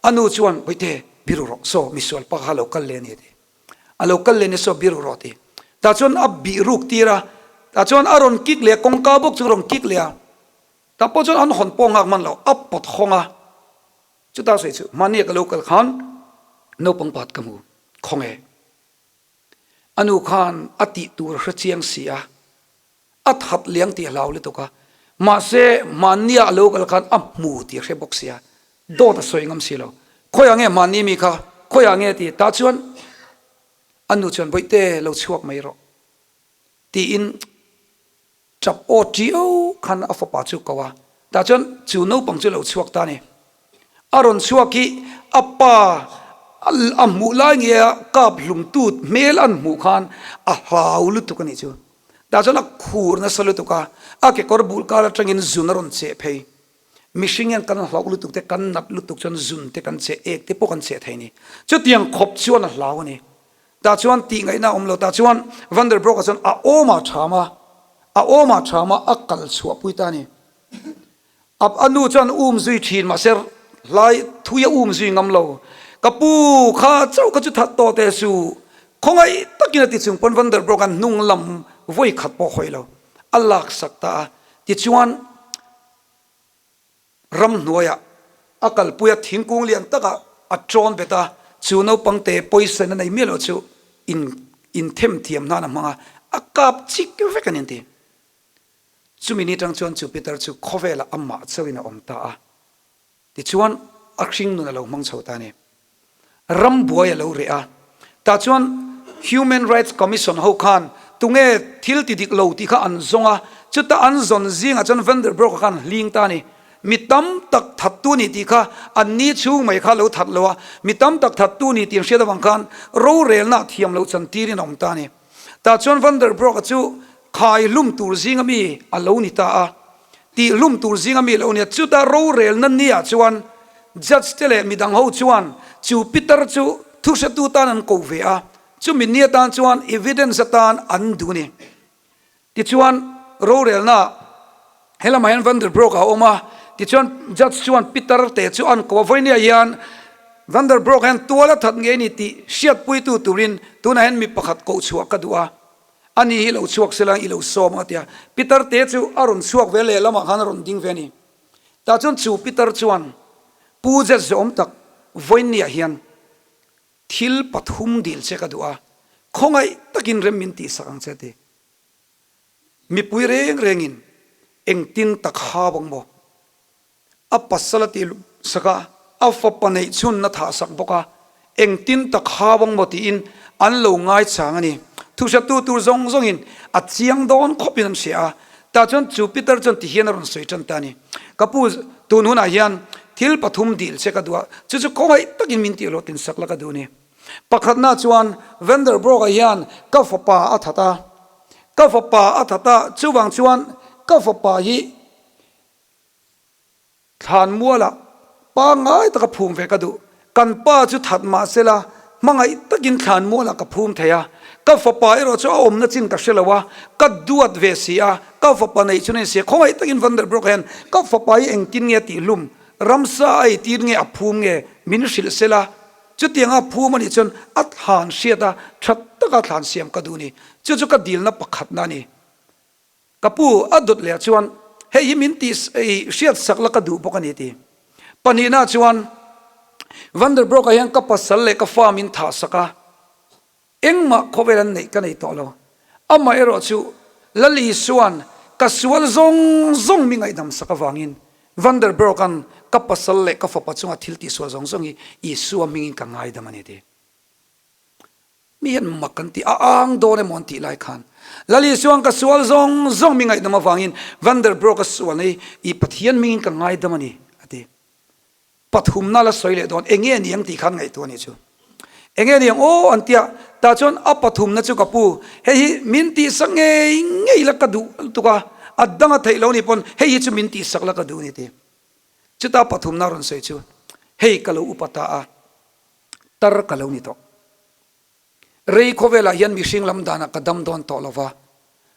A nu chuan, Hawite, biru rawh, saw misual pa kha a lo kal leh a ni a ti. A lo kal leh a ni, saw biru rawh a ti. Tah chuan a bih ruk tir a, tah chuan a rawn kik leh a, kawngka bawk chu a rawn kik leh a. Tah pawh chuan an hawn pawh nghak hman lo, a pawt hawng a. Chutah sawi chu, mahni a ka lo kal khan naupang pat ka hmu, khawnge. A nu khan a tih tur a hre chiang si a, a that liang tih a hlau lutuk a, mahse mahnia a lo kal khan a hmu tih a hre bawk si a, dawt a sawi ngam si lo. Khawiah nge mahni mi kha, khawiah nge tih tah chuan a nu chuan Bawihte lo chhuak mai rawh tiin Chap aw ṭiau khan a fapa chu ko a, tah chuan chu naupang chu lo chhuak ta a ni. A rawn chhuak hi a pa a hmuh lai nge a kap hlum tut hmel an hmuh khan a hlau lutuk a nih chu. Tah chuan a khur nasa lutuk a, a kekawr bul kar atangin zun a rawn cheh phei. Mihring hian kan hlauh lutuk te, kan nat lutuk chuan zun te kan cheh, ek te pawh kan cheh thei a ni. Chutiang khawp chuan a hlau a ni. Tah chuan tih ngaihna a awm lo. Tah chuan Van der Broek-a chuan a awmah ṭham a, a awmah ṭham a, a kal chhuahpui ta a ni. A a nu chuan um zui ṭhin mahse hlai thui a um zui ngam lo. Ka pu kha chauh kha chu that tawh teh su, khawngaih takin a ti chung pawn Van der Broek-a'n hnung lam vawi khat pawh hawi lo a laksak ta a. Tichuan. Ramhnuaiah a kalpui a, thingkung lian takah a ṭawn bet a, chu naupang te pawisa na nei miah loh chu in inthem thiam hnan a hmang a, a kap chik vek a ni an ti. Chumi ni ṭang chuan chu Peter chu khawvelah amah chauhin a awm ta a, tichuan a hring nun a lo hmang chho ta a ni. Rambuai a lo reh a, tah chuan Human Rights Commission ho khan tunge thil ti dik lo tih kha an zawng a, chuta an zawn zingah chuan Van der Broek-a khan hling ta a ni. Mi tam tak thattu ni tih kha an ni chhung mai kha lo that lo a, mi tam tak thattu ni tih an hriat avang khan rorelna thiam loh chan tirin a awm ta a ni. Tah chuan Van der Broek-a chu khai hlum tur zinga mi a lo ni ta a. Tih hlum tur zinga mi lo nia. Chuta rorelna nia chuan judge te leh midang ho chuan chu pitar chu thuhretu tan an ko ve a, chumi ni atan chuan evidence atan an duh a ni. Tichuan rorelna helamah hian Van der Broek a awm a, tichuan judge chuan pitar te chu an ko a, vawinia hian Van der Broek hian tual a that ngei a ni tih hriatpuitu turin tunah hian mi pakhat koh chhuah ka duh a. A ni hi lo chhuak sela i lo sawm ang a ti a. Pitar te chu a rawn chhuak ve lehlamah khan a rawn ding ve a ni. Tah chuan chu pitar chuan Pu Zet zawm tak vawiinniah hian thil pathum dil che ka duh a, khawngaih takin rem min tihsak ang che a ti. Mipui reng rengin engtin tak hau ang maw? A pasal a tih sak a, a fapa neih chhun a thah sak bawk a. Engtin tak hau ang maw tiin an lo ngaichang a ni. Thuhriattu tur zawng zawngin a chiang dawn khawpin an hria a. Tah chuan chu Peter chuan tihian a rawn sawi tan ta a ni. Ka pu, tun hunah hian thil pathum dil che ka duh a, chu chu khawngaih takin min tih hlawhtlin sak la ka duh a ni. Pakhatna chuan Vanderbroek-a hian ka fapa a that a, ka fapa a that a, chuvang chuan ka fapa hi Thlanmualah pangngai taka phum ve ka duh. Kan pa chu that mah sela, hmangaih takin thlanmualah ka phum thei a. Ka fapa erawh chu a awmna chin ka hre lo a, ka duat ve si a, ka fapa neih chu nei si a. Khawngaih takin Van der Broek hian ka fapa hi engtin nge a tihhlum, ramsa a eitir nge a phum nge min hrilh sela, chutianga a phum a nih chuan a thlan hriat a, tha taka thlan siam ka duh a ni. Chu chu ka dilna pakhatna a ni. Ka pu a dawt leh chuan hei hi min tih hriat sak la ka duh bawk a ni ti. Pahnihna chuan Van der Broek-ah hian ka pasal leh ka fa min thah sak a, engmah khawvel an neih ka nei tawh lo. Amah erawh chu Lal Isua'n ka sual zawng zawng mi ngaihdam sak avangin Van der Broek-a'n ka pasal leh ka fapa chunga thil tihsual zawng zawng hi Isua hmingin ka ngaidam a ni ti. Mi hian mak an ti, a ang dawn emaw an tih lai khan Lal Isua'n ka sual zawng zawng mi ngaihdam avangin Van der Broek a sualna hi i Pathian hmingin ka ngaidam a ni, a ti. Pathumna la sawi leh dawn, enge ni ang tih khan ngaihtuah a nih chu. Enge ni ang aw an tia, tah chuan a pathumna chu ka pu, hei hi min tihsak ngei ngei la ka duh lutuk a, a dang a theih lo ni pawn hei hi chu min tihsak la ka duh a ni, a ti. Chuta pathumna a rawn sawi chu, hei ka lo upa ta a, tar ka lo ni tawh. Rei khawvelah hian mihring lam danah ka dam dawn tawh lo va,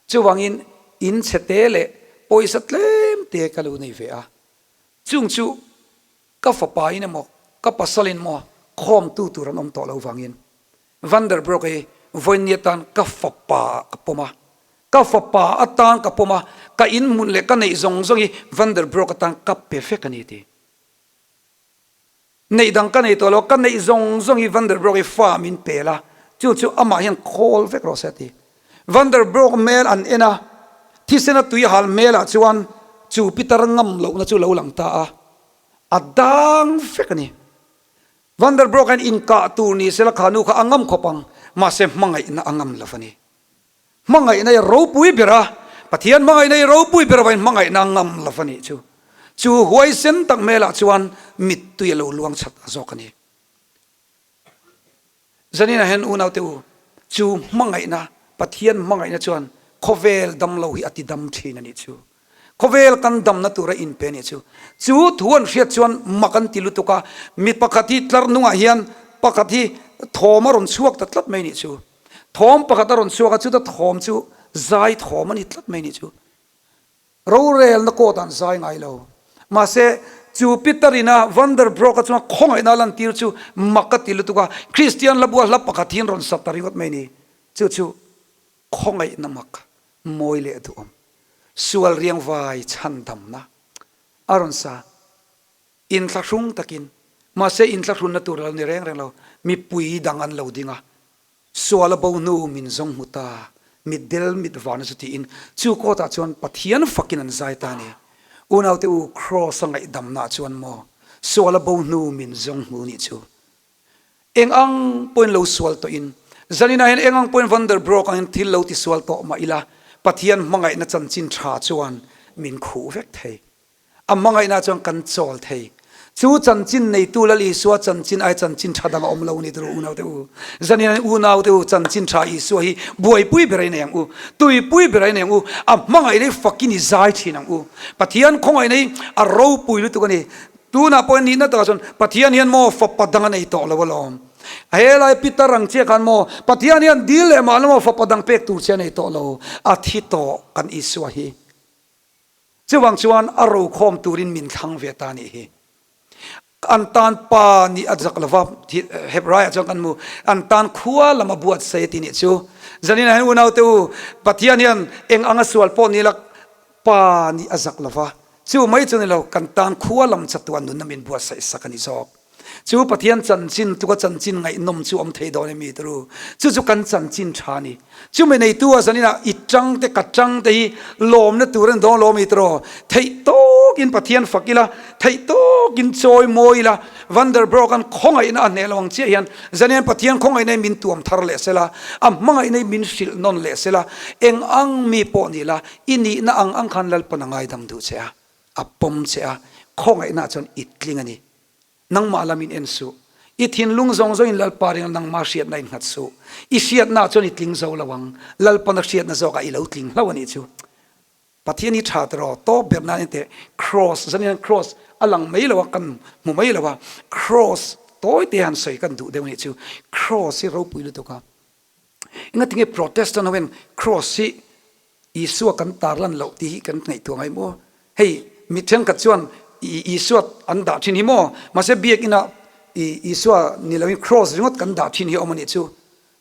chuvangin in chhe te leh pawisa tlem te ka lo nei ve a. Chung chu ka fapa in emaw ka pasal in maw khawmtu tur an awm tawh lo vangin Van der Broek hi vawiin atan ka fapa ah ka pawm a, ka fapa atan ka pawm a, ka in hmun leh ka neih zawng zawng hi Van der Broek atan ka pe vek a ni ti. Neih dang ka nei tawh lo, ka neih zawng zawng hi Van der Broek hi fa min pel a, chu chu amah hian khawl vek rawh se a ti. Van der Broek hmel an en a, thisena tui hal hmelah chuan chu pitar ngam lohna chu lo lang ta a, a dang vek a ni. Van der Broek hian inkah tur ni sela kha nu kha a ngam khawp ang, mahse hmangaihna a ngam lo a ni. Hmangaihna i ropui ber a, Pathian hmangaihna i ropui ber avain hmangaihna a ngam lo a nih chu. Chu huaisen tak hmelah chuan mittui a lo luang chat a zawk a ni. Zaninah hian unaute u, chu hmangaihna, Pathian hmangaihna chuan khawvel damlo hi a ti dam thin a nih chu. Khawvel kan damna tura inpe a nih chu. Chu thu an hriat chuan mak an ti lutuk a, mi pakhat hi tlar hnungah hian pakhat hi thawm a rawn chhuak ta tlat mai a nih chu. Thawm pakhat a rawn chhuak a, chuta thawm chu zai thawm a ni tlat mai nih chu. Rorelna court ah an zai ngai lo. Mahse, chu Peter ina Van der Broek a chunga khawngaihna a lantir chu mak a ti lutuk a, Kristian hlabua hla pakhat hi an rawn sak ta ringawt mai ni. Chu chu khawngaihna mak, mawi leh duhawm, sual riangvai chhandamna a rawn sa. Inthlahrung takin, mahse inthlahrunna tur a lo ni reng reng lo, mipui dang an lo ding a, sual a bo hnu min zawng hmu ta, mitdel mit vana chu tiin chu kawtah chuan Pathian fakin an zai ta a ni. Unaute u, Kraws a ngaihdamnaah chuan maw sual a bo hnu min zawng hmu nih chu? Eng ang pawhin lo sual tawhin, zaninah hian eng ang pawhin Van der Broek angin thil lo tisual tawh mah ila, Pathian hmangaihna chanchin tha chuan min khuh vek thei. A hmangaihna chuan kan chawl thei. Chu chanchin neitu Lal Isua chanchin ai chanchin tha dang a awm lo ni turu unaute u. Zanin unaute u chanchin tha Isua hi buaipui ber a inei ang u. Tuipui ber a inei ang u. A hmangaihna hi fakin i zai thin ang u. Pathian khawngaihna hi a ropui lutuk a ni. Tunah pawh hian nihna takah chuan Pathian hian maw fapa dang a nei tawh lo alawm. Helai Peter ang chiah khan maw Pathian hian dil leh mahla maw fapa dang pek tur che a nei tawh lo. A thi tawh kan Isua hi. Chuvang chuan a rokhawm turin min thlang ve ta nih hi. An tan pa nih a zak lova, Hebraiah chuan kan hmu, an tan khua lam a buatsaih a ti nih chu. Zaninah hian unaute u, Pathian hian eng anga sual pawh ni la pa nih a zak lova, chu mai chu ni lo, kan tan khua lam chatuan nunna min buatsaih sak a ni zawk. Chu Pathian chanchin tluka chanchin ngaihnawm chu awm thei dawn em mi turu? Chu chu kan chanchin tha a ni. Chumi neitu a zaninah i tang te ka tang te hi lawmna tur a ni dawn lo mi tiraw? Theih tawkin Pathian fak ila, theih tawkin chawi mawi ila, Van der Broek-a'n khawngaihna a hneh lo ang chiah hian zanian Pathian khawngaihna hi min tuam thar leh sela, a hmangaihna hi min hrilh nawn leh sela, eng ang mi pawh ni la, i nihna ang ang khan Lalpan a ngaidam duh che a, a pawm che a, khawngaihnaah chuan i tling a ni. Nangmah lam in en suh. I thinlung zawng zawngin Lalpa ringa nangmah hriatna in nghat suh. I hriatnaah chuan i tling zo lo ang. Lalpana hriatna zawkah i lo tling hlauh a nih chu. Pathian hi tha tiraw? Tawp ber nan inteh Cross, zan hian Cross a lang mai lo a, kan hmu mai lo a. Cross tawi te han sawi kan duh deuh a nih chu. Cross hi ropui lutuk a. Engatinge Protestant ho hian Cross hi Isua kan tarlan loh tih hi kan ngaihtuah ngai maw? Hei mi thenkhat chuan Isua an dah thin hi maw? Mahse biakinah Isua ni loin Cross ringawt kan dah thin hi a awm a nih chu.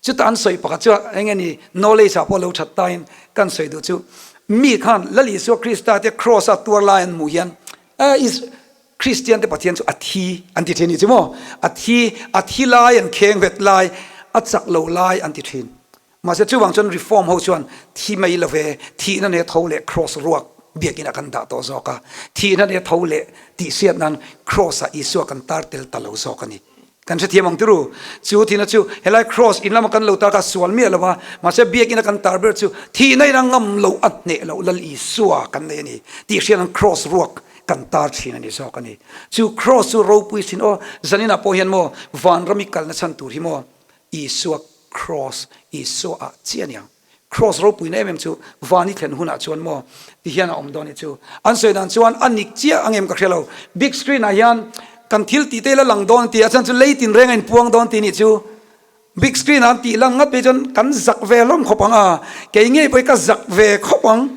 Chutah an sawi pakhat chu eng nge ni knowledge ah pawh lo that tain kan sawi duh chu mi khan Lal Isua Krista te Cross a tuar lai an hmuh hian Kristian te Pathian chu a thi an ti thin nih chu maw? A thi, a thi lai an kheng vet lai, a chak lo lai an ti thin. Mahse chuvang chuan Reform ho chuan thi mai lo ve, thihna ne tho leh Cross ruak biakin ah kan dah tawh zawk a, thihna ne tho leh tihsiat nan Cross ah Isua kan tar tel ta lo zawk a ni. Kan hrethiam ang tiru? Chu thihna chu helai Cross in lama kan lo tar kha sual miah lo a, mahse biakin a kan tar ber chu thihna in a ngam loh a hneh loh Lal Isua kan nei a ni tih hriat nan Cross ruak kan tar thin a ni zawk a ni. Chu Cross chu ropui thin aw, zaninah pawh hian maw vanram i kalna chhan tur hi maw Isua Cross, Isua ah chiah a niang. Cross ropuina em em chu van i thlen hunah chuan maw ti hian a awm dawn i chu. An sawi dan chuan a nik chiah ang em ka hria lo. Big screen ah hian kan thil tih te ila lang dawn ti a chhan chu lei tin reng a inpuang dawn ti nih chu. Big screen ah an tih lang ngat phei chuan kan zak ve hlawm khawp ang a, kei ngei pawh hi ka zak ve khawp ang.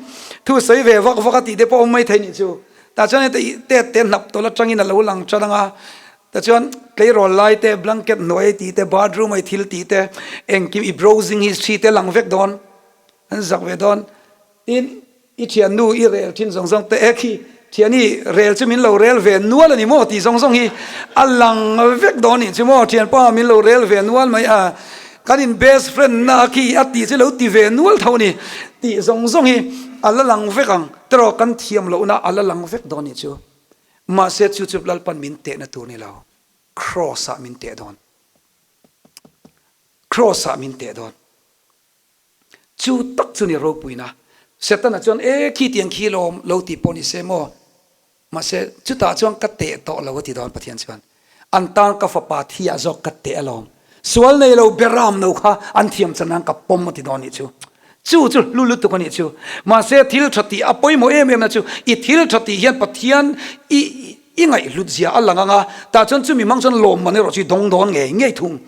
Thu sawi ve vak vak a tih te pawh awm mai thei nih chu. Tah chuan heta ih tet te hnap tawlh atangin a lo lang tan ang a. Tichuan tleirawl lai te, blanket hnuai tih te, bathroom a i thil tih te, engkim i browsing history te lang vek dawn, an zak ve dawn. Tin, i thiannu i rel thin zawng zawng te, e khi thiani rel chu min lo rel ve nual a ni maw tih zawng zawng hi a lang vek dawn nih chu maw, thianpa min lo rel ve nual mai a, kan in best friend na khi a tih chu lo ti ve nual tho a ni tih zawng zawng hi a la lang vek ang, tiraw kan thiam lohna a la lang vek dawn nih chu. Mahse chu chu Lalpan min tehna tur ni lo, Cross ah min teh dawn. Cross ah min teh dawn. Chu tak chu ni ropuina. Setana chuan e khi tiang khi lawm lo tih pawh ni se maw? Mahse chutah chuan ka teh tawh lo a ti dawn Pathian chuan. An tan ka fapa thi ah zawk ka teh alawm. Sual nei lo beram no kha an thiam chan nan ka pawm a ti dawn nih chu. Chu chu hlu lutuk a nih chu. Mahse thil tha tih a pawimawh em em na chu i thil tha tih hian Pathian i i ngaihhlut zia a lang ang a, tah chuan chumi hmang chuan lawmman erawh chu i dawng dawn ngei ngei thung.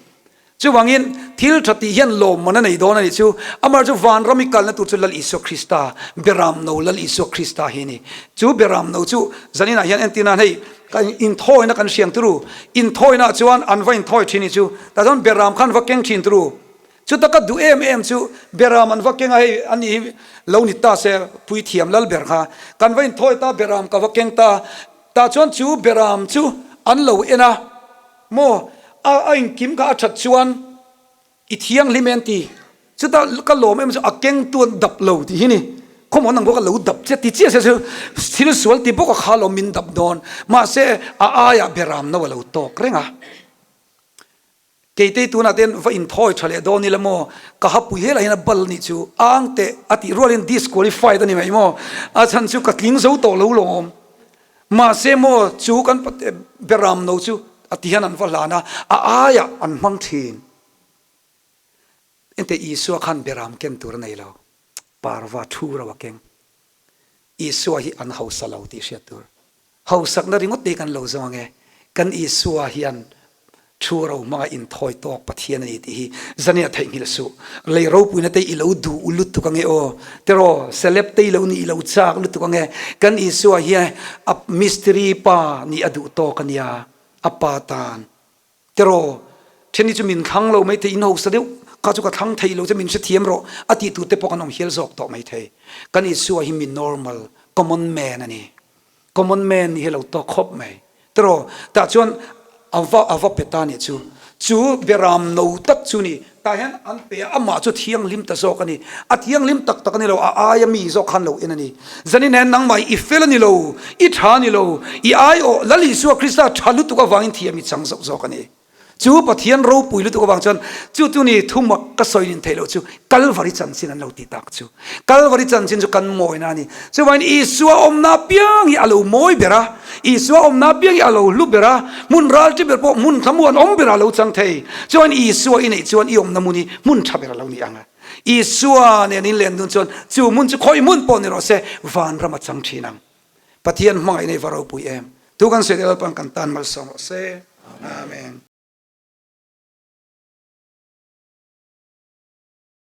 Chuvangin thil tha tih hian lawmman a nei dawn a nih chu. Amah chu vanram i kalna tur chu Lal Isua Krista, Beram no Lal Isua Krista hi a ni. Chu Beram no chu zaninah hian entir nan hei kan inthawina kan hriang turu. Inthawinaah chuan an va inthawi thin hi chu tah chuan Beram khan va keng thin turu. Chuta ka duh em em chu Beram an va keng a hei a ni hi lo ni ta se puithiam lal ber kha kan va inthawi ta Beram ka va keng ta. Tah chuan chu Beram chu an lo en a. Maw? A a inkim kha a that chuan i thianghlim e an ti. Chutah ka lawm em chu a kengtu an dap lo tih hi ni. Khawmaw nang pawh ka lo dap che ti chiah se chu thil sual ti bawk a kha lawm min dap dawn. Mahse a aiah beram no a lo tawk reng a. Keitei tunah te hian va inthawi tha leh dawn ila maw? Ka hapui helah hian a bal nih chu ang teh a tih rualin disqualified a ni mai maw? A chhan chu ka tling zo tawh lo lawm. Mahse maw chu kan beram no chu a ti hian an va hlan a, a aiah an hmang thin. Enteh Isua khan beram ken tur a nei lo, parva thu ro a keng. Isua hi an hausa lo tih hriat tur. Hausakna ringawt te kan lo zawng ange, kan Isua hian Thu ro hmanga inthawi tawk Pathian a ni tih hi zania theihnghilh suh. Lei ropuina te i lo duh u lutuk ange aw. Tiraw, celeb te i lo nih i lo chak lutuk ange. Kan Isua hi a mistiri pa nih a duh tawk a nia, a pa tan. Tiraw, then hi chu min thlang lo maithei, in hausa deuh kha chu ka thlang thei lo che min hrethiam rawh a tih tur te pawh kan awm hial zawk tawh maithei. Kan Isua hi mi normal, common man a ni. Common man nih hi a lo tawk khawp mai. Tiraw, tah chuan. A va a va pe ta nih chu. Chu beram no tak chu ni. Tah hian an pe a, amah chu thianghlim ta zawk a ni. A thianghlim tak tak a ni lo, a aia mi zawk khan lo en a ni. Zanin hian nangmah i fel a ni lo, i tha a ni lo, i aiawh Lal Isua Krista tha lutuk avangin thiam i chang zawk zawk a ni. Chu Pathian ropui lutuk avang chuan chu chu ni thumak ka sawi nin theih loh chu Kalvari chanchin an lo tih tak chu. Kalvari chanchin chu kan mawina a ni. Chuvangin Isua awmna apiang hi a lo mawi ber a, Isua awmna apiang hi a lo hlu ber a, hmun ralṭi ber pawh hmun thlamuan awm berah a lo chang thei. Chuan Isua i neih chuan i awmna hmun hi hmun ṭha ber a lo ni ang a. Isua nen in len dun chuan chu hmun chu khawi hmun pawh ni rawh se, vanram a chang ṭhin ang. Pathian hmangaihna i va ropui em? Thu kan sawi te Lalpan kan tan malsawm rawh se. Amen.